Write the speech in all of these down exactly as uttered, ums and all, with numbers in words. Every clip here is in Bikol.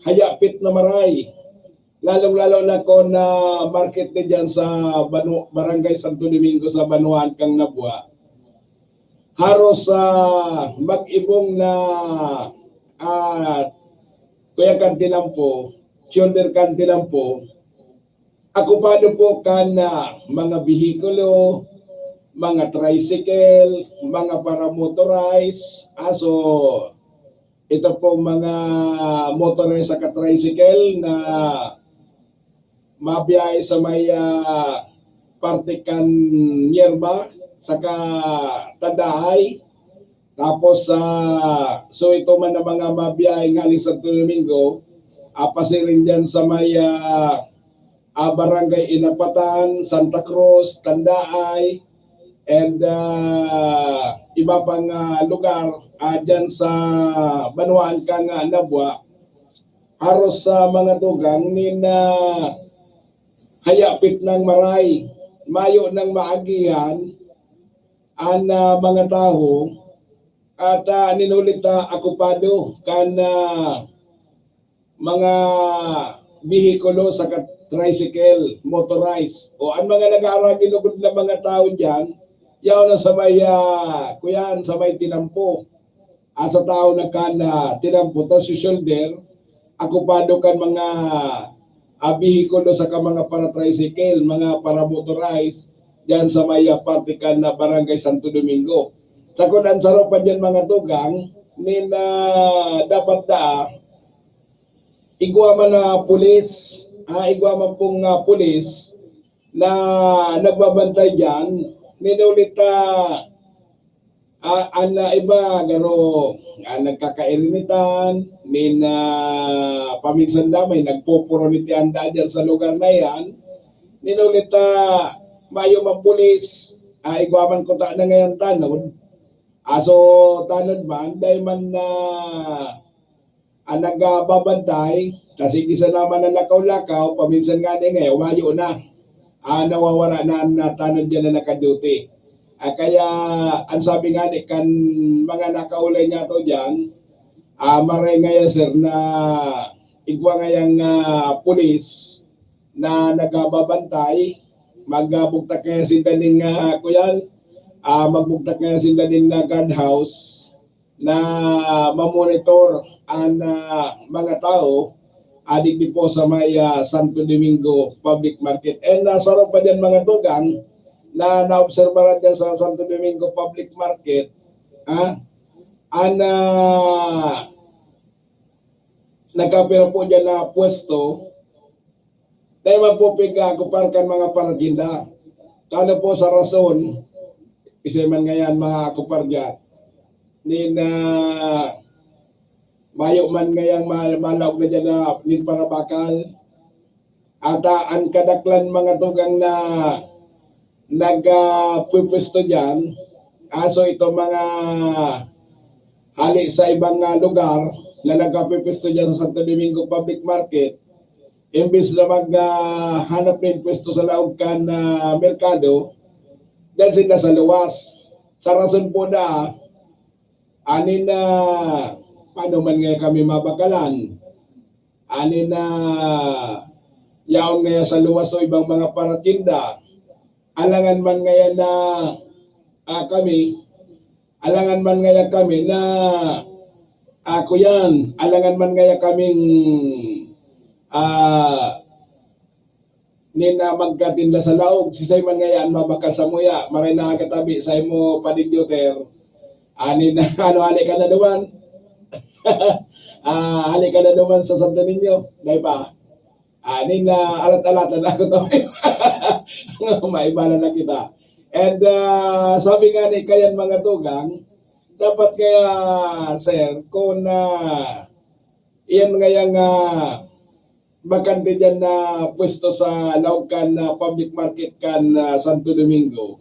hayapit na maray. Lalong-lalo na kung na market na dyan sa Banu-, Barangay Santo Domingo sa Banwaan kang Nabua. Haros sa mag-ibong na, ah, kuya kan tinampo, shoulder kan tinampo, akupado po kan, ah, mga behikulo, mga tricycle, mga paramotorized. Aso, ito po mga motorized saka tricycle na mabiyahe sa may, ah, parte kan Yerba saka Tandaay. Tapos, ah, so ito man ang mga mabiyahe ngaling Santo Domingo, ah, pasiring dyan sa may, ah, ah, Barangay Inapatan, Santa Cruz, Tandaay, and, ah, iba pang, ah, lugar, ah, dyan sa banwaan kang, ah, Nabua. Haros sa mga tugang nin, ah, hayapit nang maray, mayo nang maagihan an, ah, mga tawo at, ah, nin huli ta akupado kan, ah, mga behikulo saka tricycle, motorized. O an mga nag-aaragi lugod na mga tawo diyan, yaon na sa may, ah, kuyan, sa may tinampo. At sa tawo na kan, ah, tinampo ta si shoulder, akupado kan mga, ah, behikulo saka mga para-tricycle, mga para-motorized, diyan sa may, ah, parte kan, ah, Barangay Santo Domingo. Sa kun an saro pa diyan mga tugang, nin, ah, dapat daa, igwa man na pulis, ah, igwa man pong, ah, pulis na nagbabantay diyan, nin huli ta, ah, an, ah, iba garo, ah, nagkakairinitan, nin, ah, paminsan damay nagpupurunitian daa diyan sa lugar na iyan. Nin huli ta, mayo man pulis, ah, igwa man kuta na ngayan tanod. Aso tanod man, dai man na an nagbabantay, kasi gisa naman na lakaw-lakaw, paminsan ngani ngayo, mayo na. Ah, nawawara na an, ah, tanod diyan na naka-duty. Ah, kaya an sabi ngani kan mga nakaulay niyato diyan, ah, maray ngaya, sir, na igwa ngayang, ah, pulis na nagbabantay, magbugtak ngaya sinda nin, ah, kuyan, ah, magbugtak ngaya sinda nin, ah, guard house. Na mamonitor an, ah, mga tawo, ah, digdi po sa may, ah, Santo Domingo Public Market. And, ah, saro pa diyan, mga tugang, na naobserbaran diyan sa Santo Domingo Public Market, ah, an, ah, nagkapira po diyan na pwesto, dai man po pig-aakupar kan mga paratinda. Tano po sa rason, isay man ngayan mga akupar diyan. Nin, ah, mayo man ngayang ma-, malaog na diyan na nin parabakal. Ata an kadaklan mga tugang na nag, ah, pwepuwesto diyan, aso ito mga hali sa ibang, ah, lugar na nagkapwepuwesto diyan sa Santo Domingo Public Market, imbes na mag, ah, hanap nin pwesto sa laog kan, ah, merkado, diyan sila sa luwas. Sa rason po na, anin na, paano man ngaya kami mabakalan? Anin na, yaon ngaya sa luwas o ibang mga paratinda. Alangan man ngaya na, ah, kami, alangan man ngaya kami na, ako yan, alangan man ngaya kaming, ah, nin, ah, magkatinda sa laog, sisay man ngaya an mabakal samuya, maray na aga tabi sa imo, Padre Dioter. Anin na, ano, hali ka na duman? Ah, hali ka na duman sa Santo Niño, dai pa. Anin na, alat-alatan na ako tabi. Maiba na na kita. And, ah, sabi nga ni kayan mga tugang, dapat kaya, sir, kung, ah, iyan ngayang, ah, bakante diyan na pwesto sa laog kan, ah, public market kan, ah, Santo Domingo.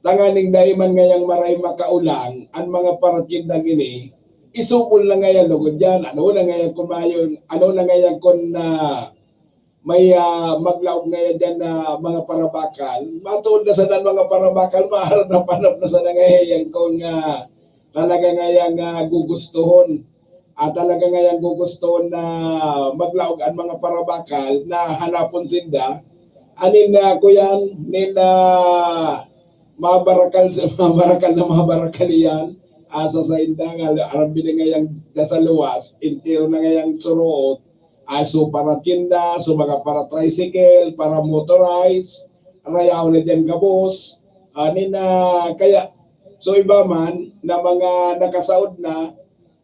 Tanganing dai man ngayang maray makaulang an mga paratindang ini, isubol na ngayan lugod diyan. Ano na ngayan kun mayo, ano na ngayan kun, ah, may, ah, maglaog ngayan diyan na mga parabakal? Matuod na sana an mga parabakal, maharap-harap na sana ngayan kun, ah, talaga ngayang, ah, gugustuhon. at talaga ngayang gugusto na maglaog an mga parabakal na hanapon sinda, anin na kuyan, nin na mabarakal sa mabarakal na mabarakal iyan, asa sa inda nga aram bini ngayang nasa luwas, entero na ngayang suruot, aso para tienda, so mga para tricycle, para motorized, rayaw na diyan gabos, anin na kaya, so iba man na mga nakasaod na,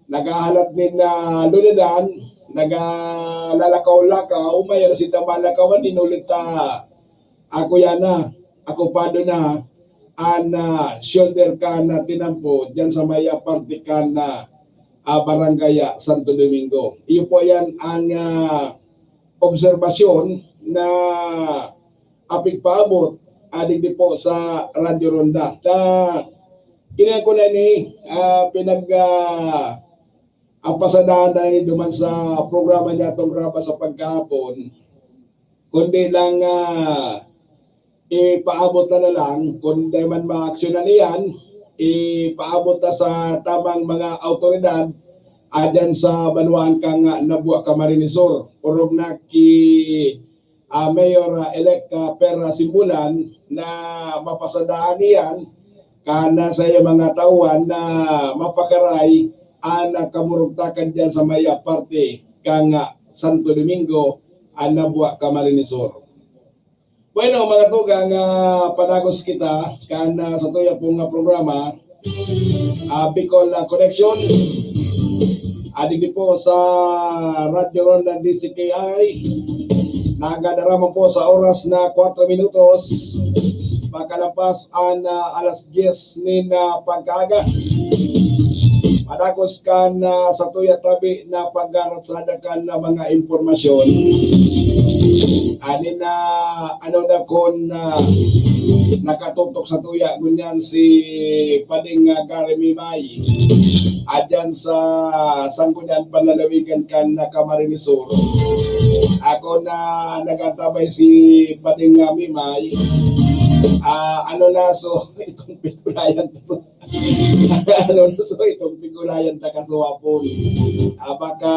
naghahalat nin, ah, lunadan, naglalakaw-lakaw, mayo na sinda malakawan, hinulit ta, ako yan na, akupado na, an, ah, shoulder kan, ah, tinampo, diyan sa may, ah, parte kan, ah, ah, Barangay, ah, Santo Domingo. Iyo po yan ang, ah, obserbasyon na apigpaabot, ah, digdi po sa Radyo Ronda. Ta, kini ko na ni, ah, pinag, ah, ang pasadahan na ni duman sa programa niya atong graba sa pagkahapon, kundi lang, ah, ipaabot na, na lang, kung di man maaksyonan iyan, ipaabot na sa tamang mga awtoridad, ah, dyan sa banwaan kan, ah, Nabua, Camarines Sur. Orog na ki, ah, Mayor, ah, Elect, ah, Per, ah, Simbulan na mapasadahan iyan, kan, ah, sa iya mga tauhan na mapakaray an, ah, kamurugtakan dyan sa may, ah, parte kan, ah, Santo Domingo, an Nabua, Camarines Sur. Bueno, mga tugang, ah, padagos kita kan, ah, sa tuya pong, ah, programa, ah, Bicol, ah, Connection. Adigdi po sa Radyo Ronda D C K I. Nagadaraman po sa oras na kwatro minutos. Pagkalapas an, ah, alas diyes nin, ah, pagkaaga. Padagos kan, ah, sa tuya tabi na pagkaratsada kan, ah, mga impormasyon. Ani na, ano na kun, ah, nakatutok sa tuya, ngunyan si Pading, ah, Gary Mimay. Adyan sa Sangguniang Panlalawigan kan, ah, Camarines Sur. Ako na nagantabay si Pading, ah, Mimay. Ah, ano na, so, itong pinulayan to. Ano na, so, itong pinulayan ta kasuwapon. Ah, baka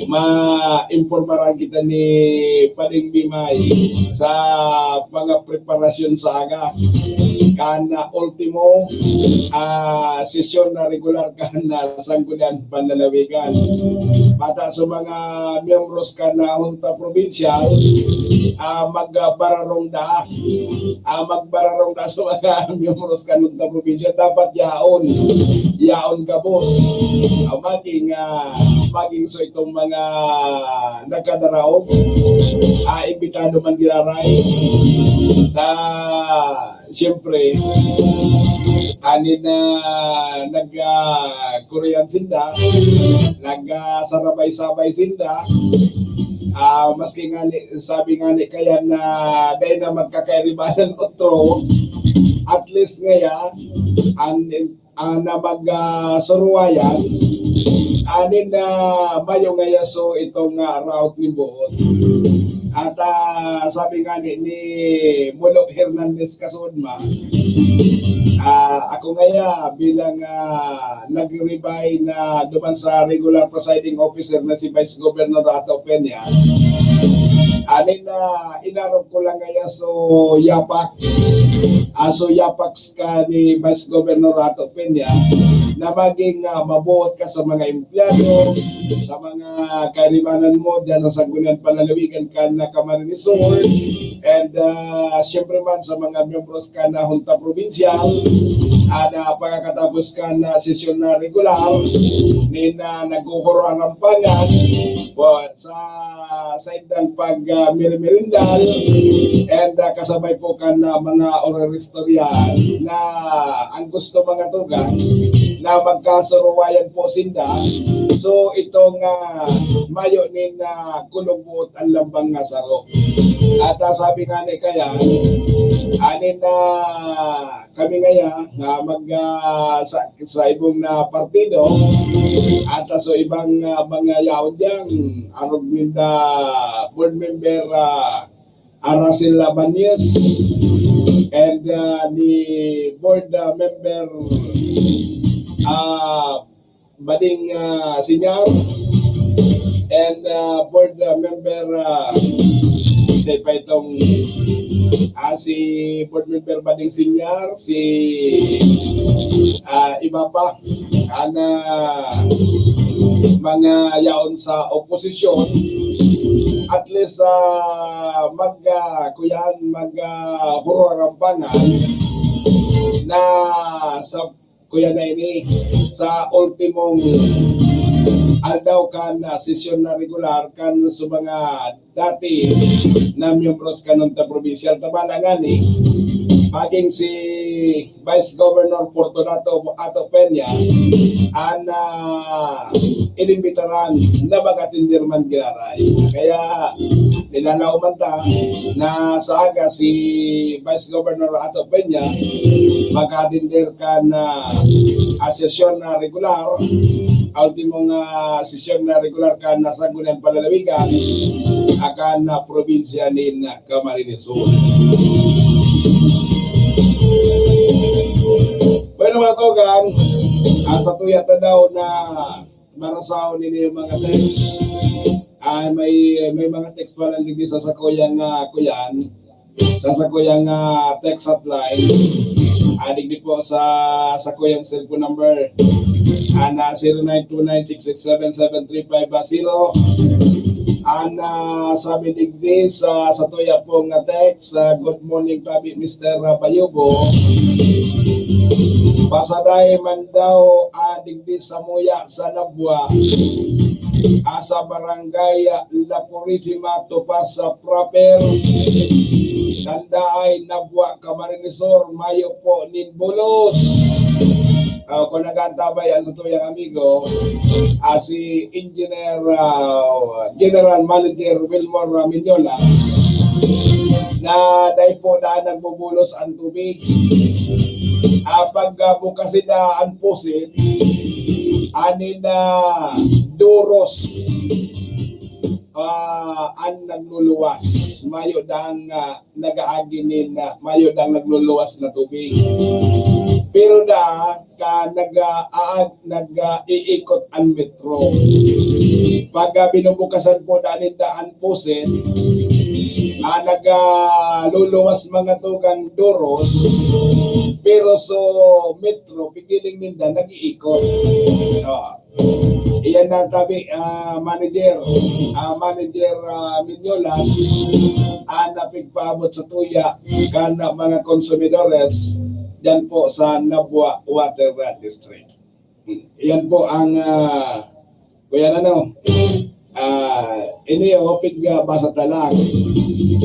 ma-impormaran kita ni Pading Mimay sa mga preparasyon sa aga. Kan, ah, ultimo, ah, sesyon na regular kan, ah, Sangguniang Panlalawigan. Pata sa mga miyembros kan, ah, Hunta Provincial, ah, magbararong da. Ah, magbararong da sa mga miyembros kan Hunta Provincial. Dapat yaon. Yaon gabos. Ah, maging, ah, maging so itong mga nagkadaraog. Ah, imbitado man giraray. Ta, siyempre, ani na nag, ah, kuriyan sinda, nag, ah, sarabay-sabay sinda. Ah, maski nga ni, sabi nga ni kaya na dahil na magkakairibanan otro, at least ngaya, an, ah, na mag, ah, suruwayan, anin na mayo ngaya so itong, ah, route ni buot. At, ah, sabi nga ni, ni Mulo Hernandez Kasudma, ah, ako ngaya bilang, ah, nag-resign na duman sa regular presiding officer na si Vice Governor Rato Peña, anin na inarog ko lang ngaya so yapak. Ah, so yapak ka ni Vice Governor Rato Peña na maging, ah, mabuot ka sa mga empleyado, sa mga kairibanan mo dyan sa Sangguniang Panlalawigan kan, ah, Camarines Sur, and, ah, siyempre man sa mga miyembros kan, ah, Hunta Provincial, ah, na pagkakatapos kan, ah, sesyon na regular, nin, ah, nagkukuroan ng pangan, po, sa, sa indang pag, ah, merimerindal, and, ah, kasabay po kan, ah, mga orar istorya na ang gusto mga tugang na magkasuruwayan po sinda. So, itong, ah, mayo nin, ah, kulog buot ang lambang nga saro. At, ah, sabi nga ni kaya, anin na kami ngaya nga mag, ah, sa, sa ibong na partido, at, ah, so ibang, ah, mga yaon diyang arog ninda board member, ah, ah, Russell Labanes, and, ah, ni board, ah, member, ah, Bading, ah, Senior and, ah, board, ah, member, ah, sa pa itong, ah, si board member Bading Senior, si, ah, iba pa, ana, mga yaon sa oposisyon, at least, ah, mag, ah, kuyan, mag, ah, hururambangan na sa kuya na ini, sa ultimong aldaw kan, ah, sesyon na regular kan sa mga dati na miyembros kan unta provincial. Tama na nga ni, maging si Vice Governor Fortunato Ato Peña an, ah, inimbitaran na mag-atender man giraray. Kaya nilalaoman ta na sa aga si Vice Governor Ato Peña mag-atender kan, ah, ah, sesyon na regular, ultimong, ah, sesyon na regular kan Sangguniang Panlalawigan akan, ah, probinsya nin Camarines Sur. Bueno, mga tugang, ang sa tuya ta daw na marasahon ini yung mga text. Ah, may, may mga text pa lang digdi sa sakuyang, ah, kuyan. Sa sakuyang, ah, text hotline. Ah, digdi po sa sakuyang cellphone number. Ana, zero nine two nine six six seven seven three five zero. Ana, sabi digdi sa, sa tuya pong, ah, text, ah, "Good morning, tabi, Mister Bayobo. Pasaday man daw, ah, digdi sa muya sa Nabua, ah, sa barangay, ah, La Purisima, Topas, sa proper. Tanda ay Nabua, Camarines Sur, mayo po nin bulos." Ah, kung nag-aantabay ang sa tuyang amigo, ah, si Engineer, ah, General Manager Wilmore, ah, Mignola, na dai po daan nagbubulos ang tubig. Ah, pag, ah, bukas na ang pusit, anin na duros, ah, an nagluluwas. Mayo dang, ah, nag-aagi nin, ah, mayo dang nagluluwas na tubig. Pero da, ka nag-aag-, nag-iikot an metro. Pag, ah, binubukasan po da ninda an pusit, ah, nag-, ah, luluwas mga tugang duros, pero so metro, pigiling ninda, nag-iikot. Ah. Iyan na tabi, ah, manager, ah, manager, ah, Mignolas, ah, na pigpaabot sa tuya kan mga konsumidores diyan po sa Nabua Water District. Iyan po ang, ah, kuya, ano, ah, ini, oh, pig, ah, basa ta lang.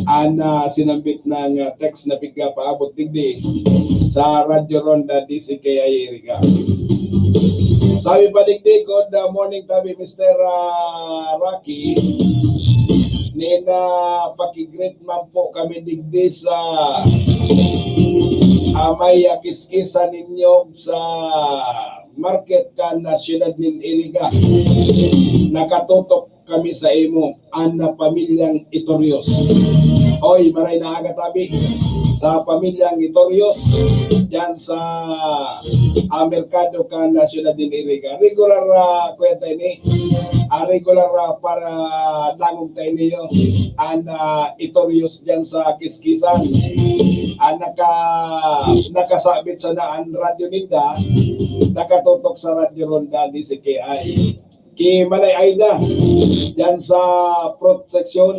An, ah, sinambit ng, ah, text na pigpaabot digdi sa Radyo Ronda D C K I Iriga. Sabi pa digdi, "Good, ah, morning, tabi, Mister, ah, Rocky. Nina, paki-greet man po kami digdi sa, ah, may, ah, kiskisan ninyo sa market kan, ah, siyudad nin Iriga. Nakatutok kami sa imo, an, ah, pamilyang Itorios." Oy, maray na aga tabi sa pamilyang Itorios diyan sa, ah, merkado kan, ah, siyudad nin Iriga. Regular, ah, kuya ta ini. Ah, regular, ah, para dangog ta ini, yo. An, ah, Itorios diyan sa Kiskisan. Ah, naka-, nakasabit sana an radyo ninda, nakatutok sa Radyo Ronda D C K I. Ki Manay Aida, diyan sa fruit section,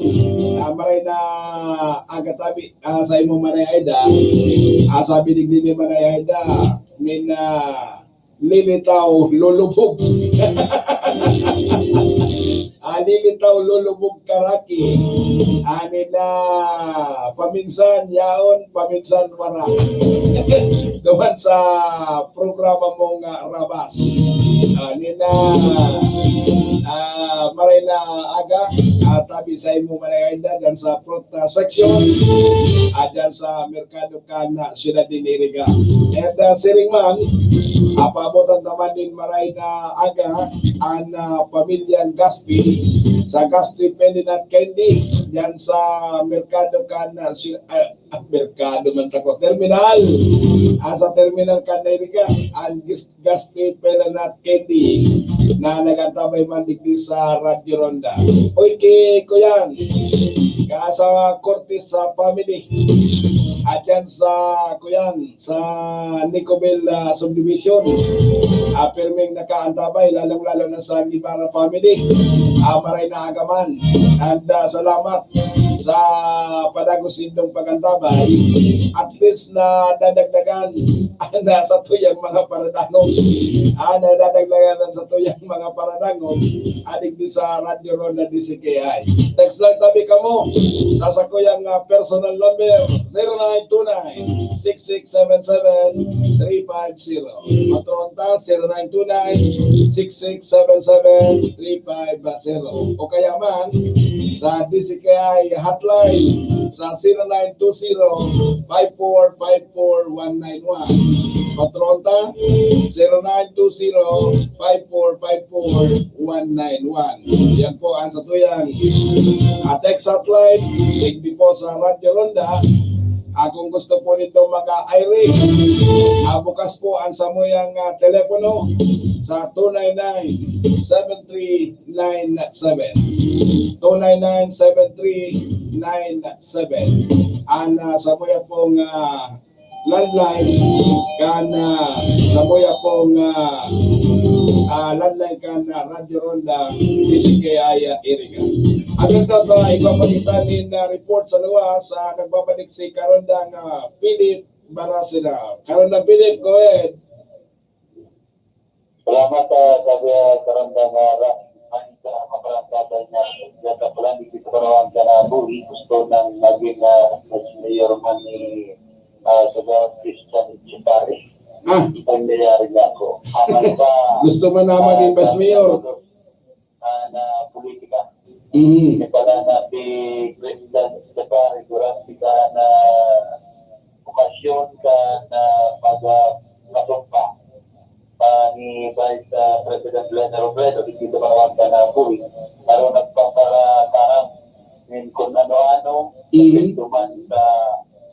ah, maray na aga tabi, ah, sa imo, Manay Aida. Ah, sabi digdi ni Manay Aida, nin, ah, lilitaw, lulubog. Ah, lilitaw, lulubog, karaki. Ani na, paminsan yaon, paminsan wara. Duman sa programa mong, ah, Rabas. Ani na, ah, maray na aga, ah, tabi sa imo, Manay Aida, diyan sa fruit, ah, section, ah, diyan sa merkado kan, ah, siyudad nin Iriga. And, ah, siring man, ah, paabotan ta man nin maray na aga an, ah, pamilyang Gaspi sa Gaspi Pelinat Candy diyan sa merkado kan, ah, syu-, ah, ah, merkado man sa ko, terminal. Ah, sa terminal kan Iriga, an Gis-, Gaspi Pelinat Candy. na nag-antabay man digdi sa Radyo Ronda. Uy, ki Kuyan, ka sa Cortes sa family. At yan sa Kuyan, sa Nicobel, ah, Subdivision. Ah, pirming nakaantabay, lalong-lalo na sa Guevara family. Ah, maray na aga man. And, ah, salamat sa padagos nindong pag-antabay. At least na dadagdagan na sa tuyang mga paradangog. Ah, nadadagdagan sa tuyang mga paradangog. Adik di sa Radyo Ronda D C K I. Text lang tabi kamo sa sakuyang, ah, personal number, zero nine two nine, six six seven seven, three five zero. Patron ta, zero nine two nine, six six seven seven, three five zero. O kaya man, sa D C K I hotline sa zero nine two zero, five four five four one nine one. Patron ta, zero nine two zero, five four five four one nine one. Yan po ang satuyang, ah, text hotline. Digdi po sa Radyo Ronda. Ah, kung gusto po nito maka-irate, ah, bukas po ang samuyang, ah, telepono sa two nine nine, seven three nine seven. Two nine nine, seven three nine seven. Ang, ah, samuya pong, ah, landline kan, ah, samuya pong, ah, ah, landline kan, ah, Radyo Ronda, D C K I, ah, Iriga. Agad na ba ipapakita nin, ah, report sa luwas, ah, nagbabalik si Karondang, ah, Philip Barasila. Karondang Philip, go ahead. Salamat, ah, sabi, ah, Karandang, ah, Ra-, ay, sa mga barangay niya, diyan sa Palandig, dito pa naman ka na, Boy, gusto nang maging, ah, vice mayor man ni, ah, Sabaw Christian Chipari. Ah. Ang nangyari niya ako. Aman pa, Gusto man na maging ah, vice mayor. ah, na politika. Mm. May pala na si President Stefan Durante ka na okasyon ka na pag-, ah, kasumpa pa ni Vice, ah, President Leni Robredo, di dito marawan ka na buhi. Pero nagpaparatahan nin kung ano-ano, Mm. epekto man sa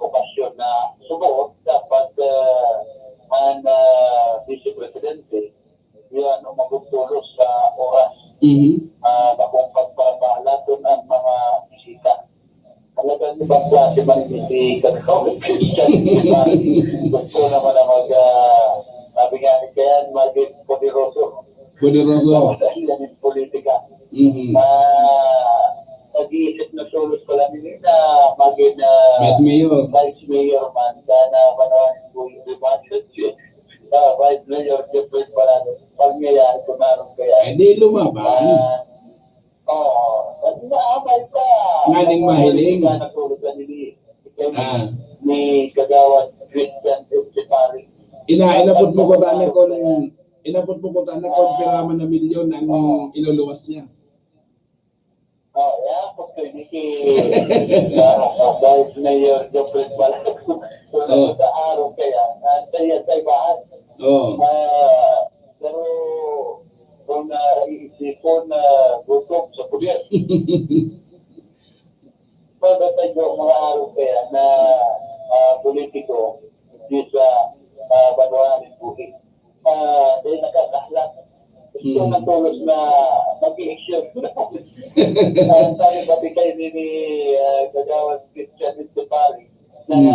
okasyon na subuot dapat, ah, ang, ah, Vice Presidente, yan, umabot tolos sa oras. Mhm. Ah, bakong pagpapahalaton ang mga bisita. Talagang ibang klase man ini si Kagawad Christian. Gusto naman na mag, ah, sabi nga ni Kayan, maging poderoso. Poderoso. Sa mga dahilan ng politika. Mhm. Ah, nag-iisip na tolos pala nila na maging, ah, Vice Mayor. Vice Mayor man. Sana manawan po yung rematch. Ah, Vice Mayor Jeffrey Parado, pangyayari ko na rin kaya. Eh, di lumaban. Ah, oo. Naabay pa. Nganing mahiling. Natulog ka nili. Ah. Ni Kagawad Christian Echepari. Ina-, inabot mo ko, tana, kung, inabot mo ko, tana, kung Ah. piraman na milyon ang Oo. iluluwas niya. Oh, yeah, opportunity. Ah, ah, Vice Mayor Jeffrey Balaco. Oh. Sa araw kaya, ah, sa iya, sa ibahan. Oh. Ah, pero kung, ah, iisipon na gutom sa pulis. Pero sa iyo, mga araw kaya na, ah, politiko, di sa, ah, banwaan ni Buhi. Ah, di nakakahalat. Gusto Mm. na tolos na mag-eleksyon. Ah, sabi pati kayo ni, ni, ah, Kagawad Christian Echepari na Mm.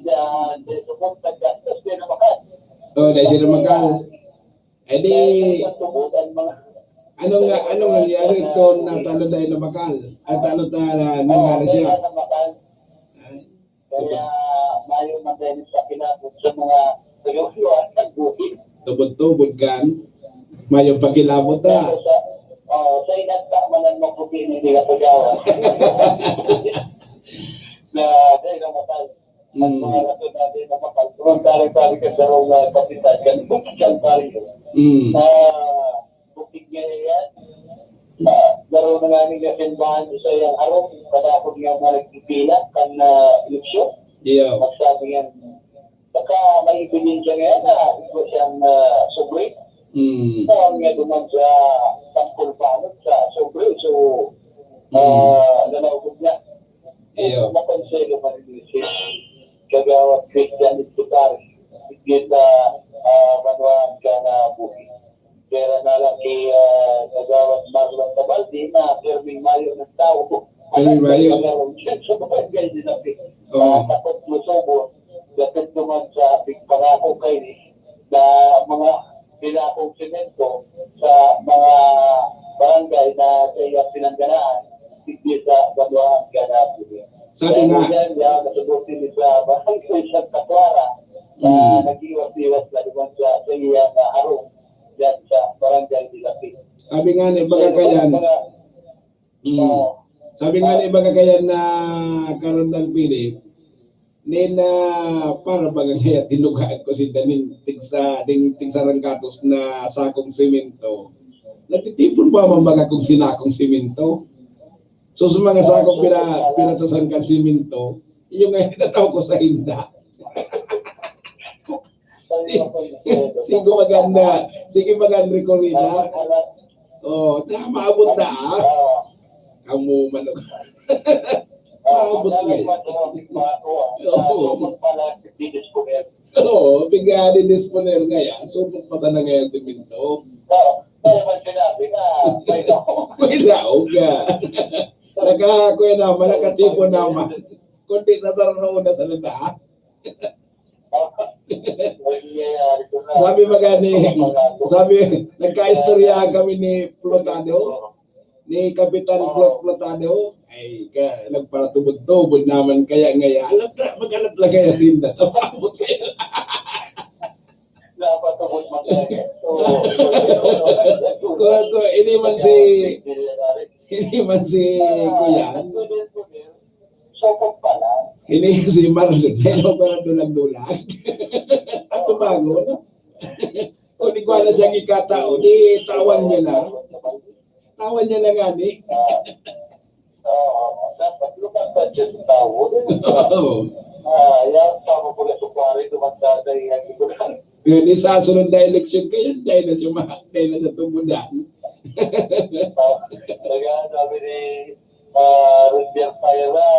siya, siya support na gastos, di na makal. Oh, dahil sila makal. Eh, di, Dahil sa tubo, ang mga anong, anong nangyari kung natalo dahil na makal? At talo ta na, nanalo siya? Kaya naman, Ay, kaya mayo man tayo sa kinabot sa mga taga-uloan ng buhi. Tubod-tubod kan. Mayong pakilabot, ah. Pero sa, oh, sa inagta man ang maputi, hindi ka pagawa. Na, dahil ang makal. Ang Mm. mga rason natin na makal. Kung ang tarik-tarik ka sa rong, ah, kapitan, kan, kan pari. Mm. Ah, bukid nga yan. Ah, laro na nga nila simbahan sa iyang harong, kadakot nga mga nagpipila, kan, ah, eleksyon. Iyo. Magsabi nga, baka may ebidensya nga yan na ito siyang, ah, sobre. Mm. Tawag nga duman sa tangkol pa, ano, sa sobre. So, Mm. ah, nanaubog niya. Iyo. Makonselo man ito si Kagawad Christian Echepari. Kita, ah, manuan ka na buhi. Kaya na Kay, ah, Kagawad Marlon Tabaldi na pirming mayo ng tao. Pirming mayo. Sa barangay nila, Oo. Ah, takot mo subot, dapit naman sa pagpangako kay na mga pinakong semento sa mga barangay na sa iya pinangganaan, hindi sa banwaan ka na. Sabi Kaya nga, yan, yan, nasagot din sa barangay Santa Clara na Mm. nag-iwas-iwas na naman sa, sa iya na harong yan sa barangay nila. Sabi nga ni, baga Kaya kayan, mga Mm. Oo. Sabi nga ni, baga kayan na Karondan Philip, nin, ah, para baga ngaya tinugaan ko si Daning tigsa, ding tigsarangkatos na sakong semento. Nagtitipon pa man baga kung sinakong semento. So, sa mga sakong pina-, pinatusan kan semento, yung nga itataw ko sa hinda. Sige, sige, maganda. Sige, maganda, Ricorina. Oh, ta-, maabot na, ah. Kamo, manok. Maabot na, eh. Oo. Oo, piga di disponer ngaya. Supot pa sana ngaya si Minto. May laog, ah. Naka, kuya naman, nakatipon naman. Kundi sa sarong na salita, ah. Sabi ba gani, sabi, nagkaistoryahan kami ni Plotado, ni Kapitan Plot Plotado. Ay, ka, nagparatubod-tubod naman kaya ngaya. Alam na, mag-alat lang kaya din na. Tumabot kayo. Ko, ko, ini man si, ini man si Kuya. Sopog pala. Ini si Marlon. Hello, pero dulag-dulag. At tumago, no? O, di ko alam siya gikatao. Di, tawan niya na. Tawan niya na nga, ni. Ah, oo, dapat lumaban siya sa tao. Oo. Ah, yan, tama po na sa pare, tumanda na yung likuran. Ngayon, sa sunod na eleksyon kayo, dahil na siya ma-, dahil na siya tumudan. Ah, kaya sabi ni, ah, Roger Fayra,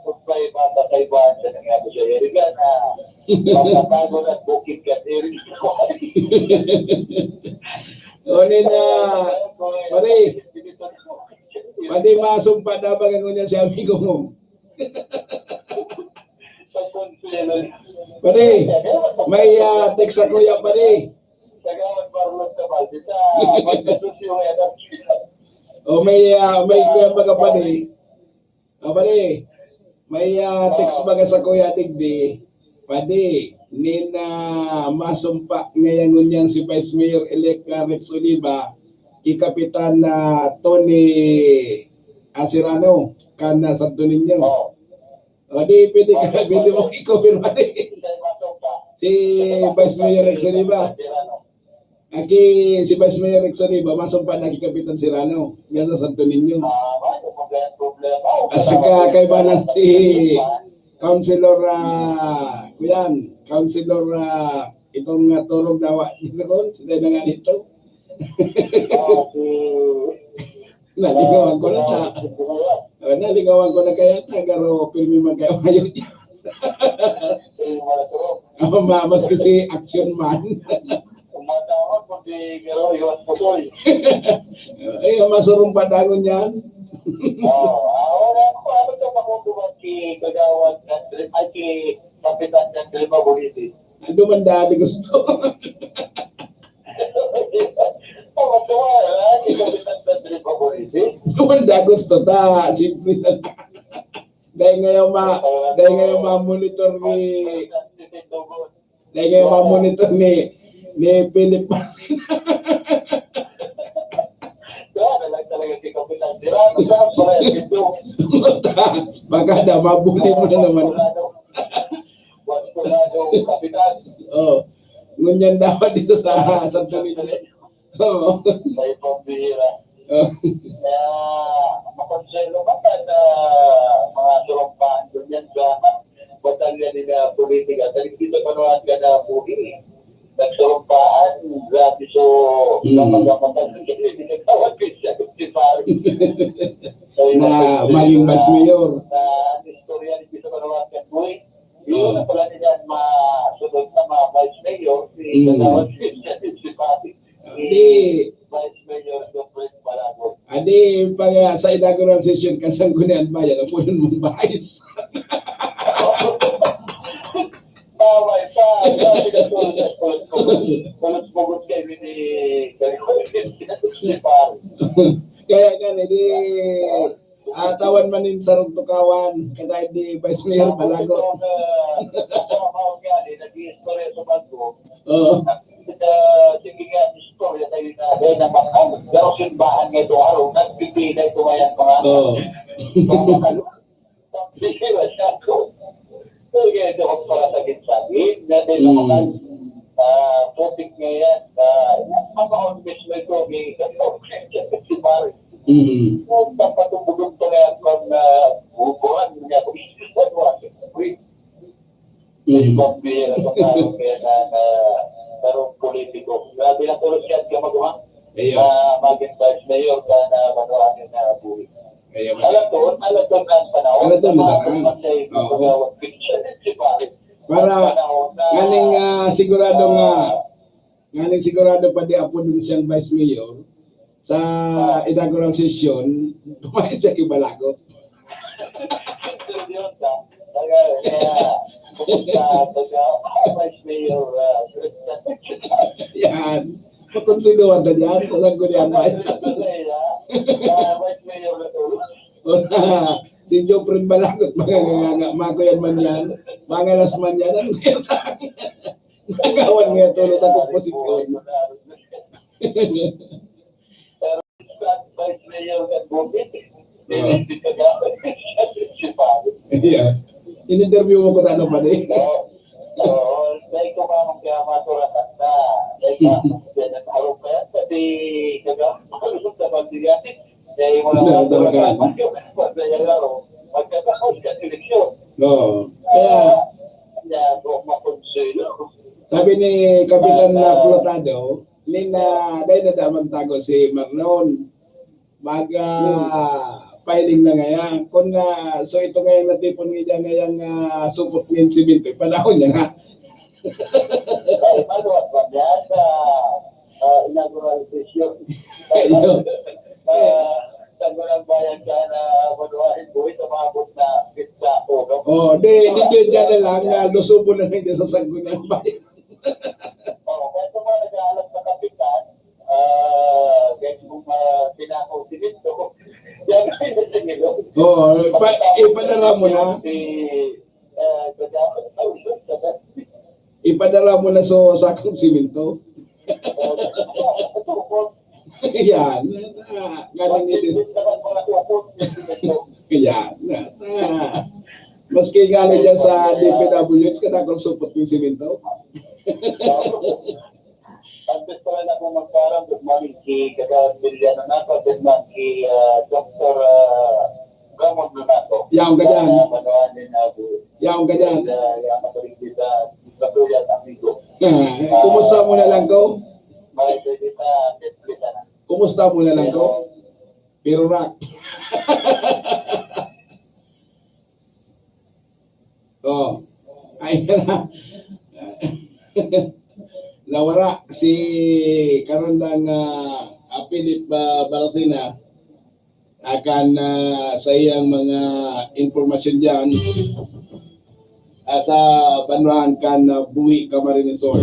supply, matatay ba siya ng ano siya, Erigan, ah, mapatago na bukid ka, Erigan. Unin na, pare, pare, masumpa na ba ngunyan si amigo mo? Pare, may, ah, text ako yan, pare. O, may, ah, may kuya mga pare. Ah, pare, may, ah, text baga sa kuya digdi. Padi, nin, ah, masumpa ngayon ngunyan si Vice Mayor-elect, ah, Rex Oliva, ki Kapitan, ah, Tony, ah, Serrano, kan, ah, Santo Niño. Oo. O, di, pwede ka, pwede mo i-cover, pare. Si Vice Mayor Rex Oliva. Aki, si Vice Mayor Rex Oliva, masumpa na ki Kapitan Serrano. Yan sa Santo Niño. Asa ka, kaibanan si Councilor, ah, kuyan, Councilor, ah, itong, ah, tulog na wa-, dito, si Dena nga dito. Nalingawan ko na ta. Ah, nalingawan ko na kaya ta, pero pirmi man kayo ngayon. Ang ma-, mas kasi action man. Ay, ang masurong padangon yan. Oo, ah, wala ko. Ano ka makukuha si Kagawad Andre, ay, si Kapitan Andre Mabulitin? Ano man dati gusto? Duman da gusto ta, simple sana. Dahil ngayon ma-, dahil ngayon ma-monitor ni, dahil ngayon ma-monitor ni, ni Philip Martin. Baka daw, mabuli mo na naman. What's Colado, Kapitan? Oh, ngunyan dapat dito sa Santo Niño. Oo. May pambihira. Oh. Kaya, makonselo ka pa sa mga surumpaan ko niyan sa batalya nila politika. Dahil dito pa naman ka na buhi. Nagsurumpaan, grabe so, Mm. Napagapatan. Hindi ka tawag ko siya, si pare. Na maging vice mayor. Na, istorya ni Tito Manuel Catuy. Yun, oh, ang pala nila, masunod na mga vice mayor, si Mm. Kagawad Christian, si Papi, si Di, Vice Adi, pag, ah, sa inaugural session kan Sangguniang Bayan, ang punan mong bahis. Tama, sa, sa, kulot-kulot kayo ni, ni, ni pare. Kaya nga, di, ah, tawan man nin sarong tukawan, kaya di Vice Mayor Balagot. Nag-iistorya sa bangko. Oo. Ah, sige nga, istorya kayo na, eh, na, pero simbahan nga ito, araw, nagpipilay, tumayan mga, Oo. mga Sige, masyado. Sige, ito ang para sa gitsagin. Natin Mm. naman, ah, topic ngayon, ah, ang mga mismo ito, may, si Mari. Mm. Ang papatubugin pa ngayon kung, ah, bubuhan niya, kung isisipin mo, ah, wait. Mm. Ibang bira sa tao, kaya na, na, karong politiko. Grabe na tulos yan, kamaguha. Iyo. Na maging vice mayor ka na, ano, ano na, buhay. Iyo. Alam ko, alam ko na ang panahon. Alam ko na ang panahon. Oo. Para nganing, ah, sigurado nga, nganing sigurado pa di apodon siyang vice mayor, sa inaugural session, tumayo siya ki Balagot. Yan. Makonsinuhan na dyan. Alam ko niyan, Mike. Si Joprin Balagot, mga nganga, makuyan man yan, mga las man yan, ano kaya? Nagawan nga tulo sa komposisyon. Vice Mayor kan Bukid. Oo. Si Pare. Yeah. In-interview mo ko, ano, pare? Oo. Oo. Dahil ko nga magkamaturatan na. Dahil ka, yan ang harap na yan. Pati kaga, sa Bandilian. Dahil mo na Wala talaga. Pati yung araw, magkatapos ka eleksyon. Oo. Kaya, Kaya, kung makonsuelo. Sabi ni Kapitan na Plotado, Nin, ah, dai na da magtago si Marlon. Mag, ah, Hmm. filing na ngaya. Kun, ah, so ito ngayang natipon nga dyan ngayang, ah, supot nin simento, ipanahon niya nga. Ay, paano at ba yan? Ah, ah, inaugural session. Ayun. Ah, Sangguniang Bayan ka na manuhain buhay sa maabot na pizza o, no? Oh, di, di, di, dyan na lang, ah, lusubon na lang dyan sa Sangguniang Bayan. Oo, kaya sa mga nag-aalap sa kapitan, ah, kaya kung, ah, pinakaw simento, yan ang sinisigaw. Oo, ipa-, ipadara mo na. Si, ah, kaya, ay, Ipadara mo na sa sakong simento. Oo, ito po. Yan. Ah, ganun yun. Yan. Ah. Maski nga na dyan sa D P W H, kadakol supot yung simento. Ang gusto ko lang akong magparang, good morning si Kaka Villano Nato, good morning si, ah, Doktor, ah, Ramon Nato. Yaon ka dyan. Ah, Manuan din, ah, bu- Yaon ka dyan. Ah, yaon ka rin dito, ah, Katuya, amigo. Ah, kumusta mo na lang ko? May pwede sa Netflix, ah. Kumusta mo na lang ko? Pero rock. Oh. Ay, nawara si karon lang, ah, ah, Philip, ah, Baracena akan, ah, sa iyang mga impormasyon diyan, ah, sa banwahan kan, ah, Buhi, Camarines Sur.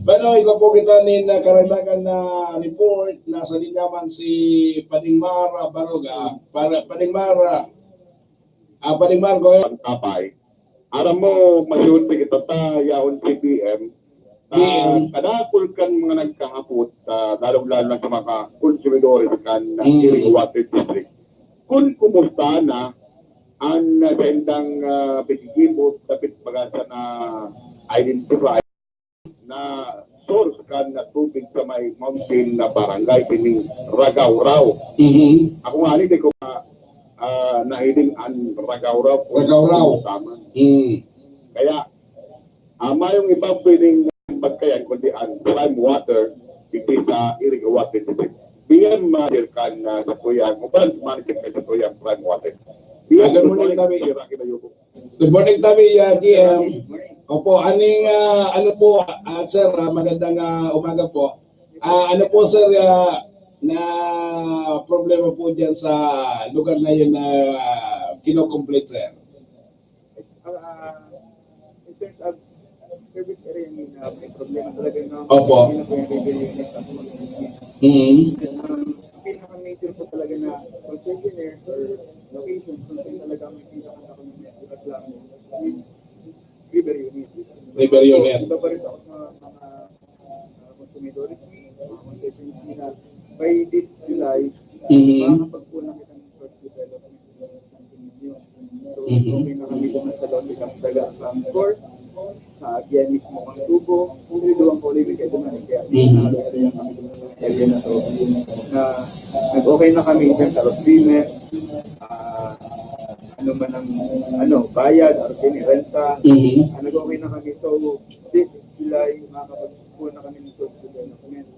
Pero ikaw po kita nin, ah, karagdagan na report, nasa linya man si Pading Mar, ah, Baroga. Para, Pading Mar, ah, Ah, Pading Mar, go ahead. Pantapay. Aram mo, masyudti kita ta, yaon si B M. Ta, B M. Kadakul kan mga nagkahapot, ah, lalong-lalo na sa mga konsumidores kan, ah, Mm. Iriga Water District. Kun kumusta na an, ah, saindang, ah, pagkikipot, dapit baga sa na-identify na source kan na tubig sa may mountain na barangay, kining Ragaw-raw. Mhm. Ako nga, di ko ma-, ah, nahiling an Ragaw-raw kung Ragaw-raw. Tama. Mm. Kaya, ah, mayong iba pwedeng pagkayan, kundi an prime water, hindi sa Iriga Water District. B M, ah, kan, ah, sa Tuyang, o branch manager kan sa Tuyang Prime Water. B M, Ano mo good morning, nagsabi? Sir Rocky Bayuco. Good morning, Tabi, ah, G M. Opo, aning, ah, ano po, ah, sir, ah, magandang, ah, umaga po. Ah, ano po, sir, ah, na problema po dyan sa lugar na yun na kinokomplete, sir? Ah, in terms of service area, I mean, ah, may problema talaga na Opo. Hindi na po yung revenue unit at mga unit. Mm. Ang pinaka-major po talaga na concessionaire or location kung saan talaga may pinaka-document reklamo is river unit. River unit. Iba pa rin ako sa mga uh, consumidores fee, mga concession fee na by this July, Mhm. makakapagkulang kita ng first development ng condominium. So, Mhm. okay na kami kung sa Lote Camp Daga, Camp Court, sa Aguian mismo, Camp Tubo, kung duduwang ko ulit, kaya dumating kaya, Mhm. ano, area na kami sa area na to, na nag-okay na kami in terms of agreement, ah, ano man ang, ano, bayad, or pinirenta, Mhm. ah, nag-okay na kami. So, this July, makakapagkuha na kami ng first development.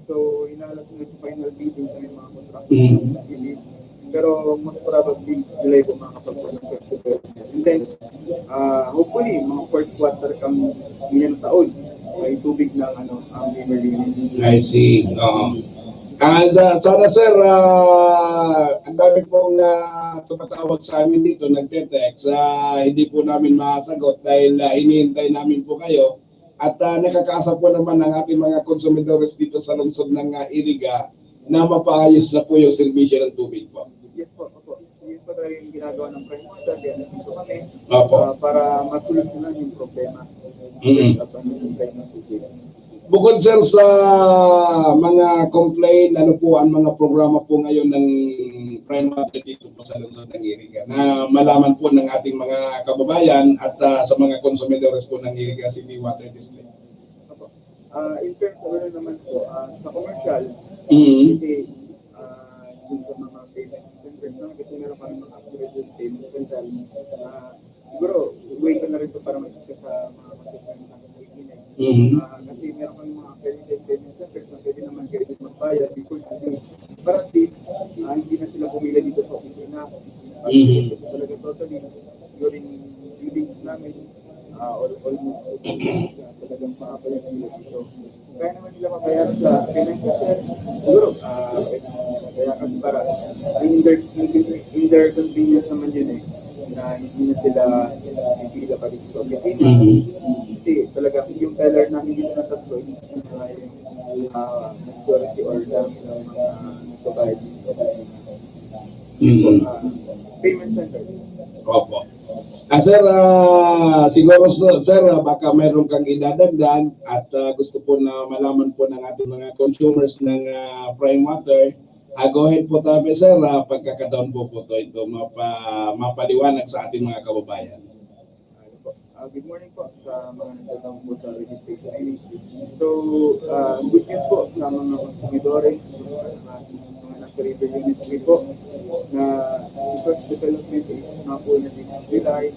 So, hinalas na yung final bidding sa mga contractor. Mm. Pero most probably, July po makakapagkuha ng first development. And then, ah, hopefully, mga fourth quarter kang ngayong taon, may tubig ng ano, ang river unit. I see. Oo. Ah, sa, sana sir, ah, ang dami pong ah, tumatawag sa amin dito, nagte-text. Ah, hindi po namin masagot dahil ah, hinihintay namin po kayo. At ah, nakakaasa po naman ang ating mga konsumidores dito sa lungsod ng ah, Iriga na mapaayos na po yung serbisyo ng tubig po. Yes po, opo. Yun po talaga yung ginagawa ng Prime Water, kaya nandito kami Opo. ah, para masolusyonan yung problema. Mm. At ano yung problema ng tubig. Bukod sir sa mga complaint, ano po ang mga programa po ngayon ng Prime Water dito po sa lungsod ng Iriga na malaman po ng ating mga kababayan at ah, sa mga konsumidores po ng Iriga City Water District? Opo. Ah, in terms of ano naman po, ah, sa commercial, Mm. kasi ah, yung sa mga payment centers naman, kasi meron kami mga upgraded payment center. Ah, siguro, way ko na rin ito para mag-discuss sa mga concessionaire sa Pilipinas. Mhm. Ah, kasi meron kami mga accredited payment centers na pwede naman kayo din magbayad before today. Para at least, ah, hindi na sila pumila dito sa opisina. At Mhm. talaga totally, during readings namin, ah, all, almost all cases na talagang makapayag sila dito. Kaya naman nila mabayaran sa payment center. Siguro, ah, kaya kasi para in their, in their convenience naman yun eh, na hindi na sila pipila pa dito sa opisina. Mhm. Kasi talaga, yung teller namin dito na tatlo, hindi na yung ah, majority or dami ng mga nagbabayad dito. Mhm. Ah, payment center. Opo. Ah, sir, ah, siguro, sir, sir, ah, baka mayroon kang idadagdag at ah, gusto po na malaman po ng ating mga consumers ng ah, Prime Water. Ah, go ahead po tabi, sir. Ah, pagkakataon po po to ito mapa, mapaliwanag sa ating mga kababayan. Ano po? Ah, good morning po sa mga nagtatanong po sa registration I D. So, ah, ang good news po sa mga konsumidores, sa mga, mga nasa river unit fee po, na yung first development is makuha na din sa July.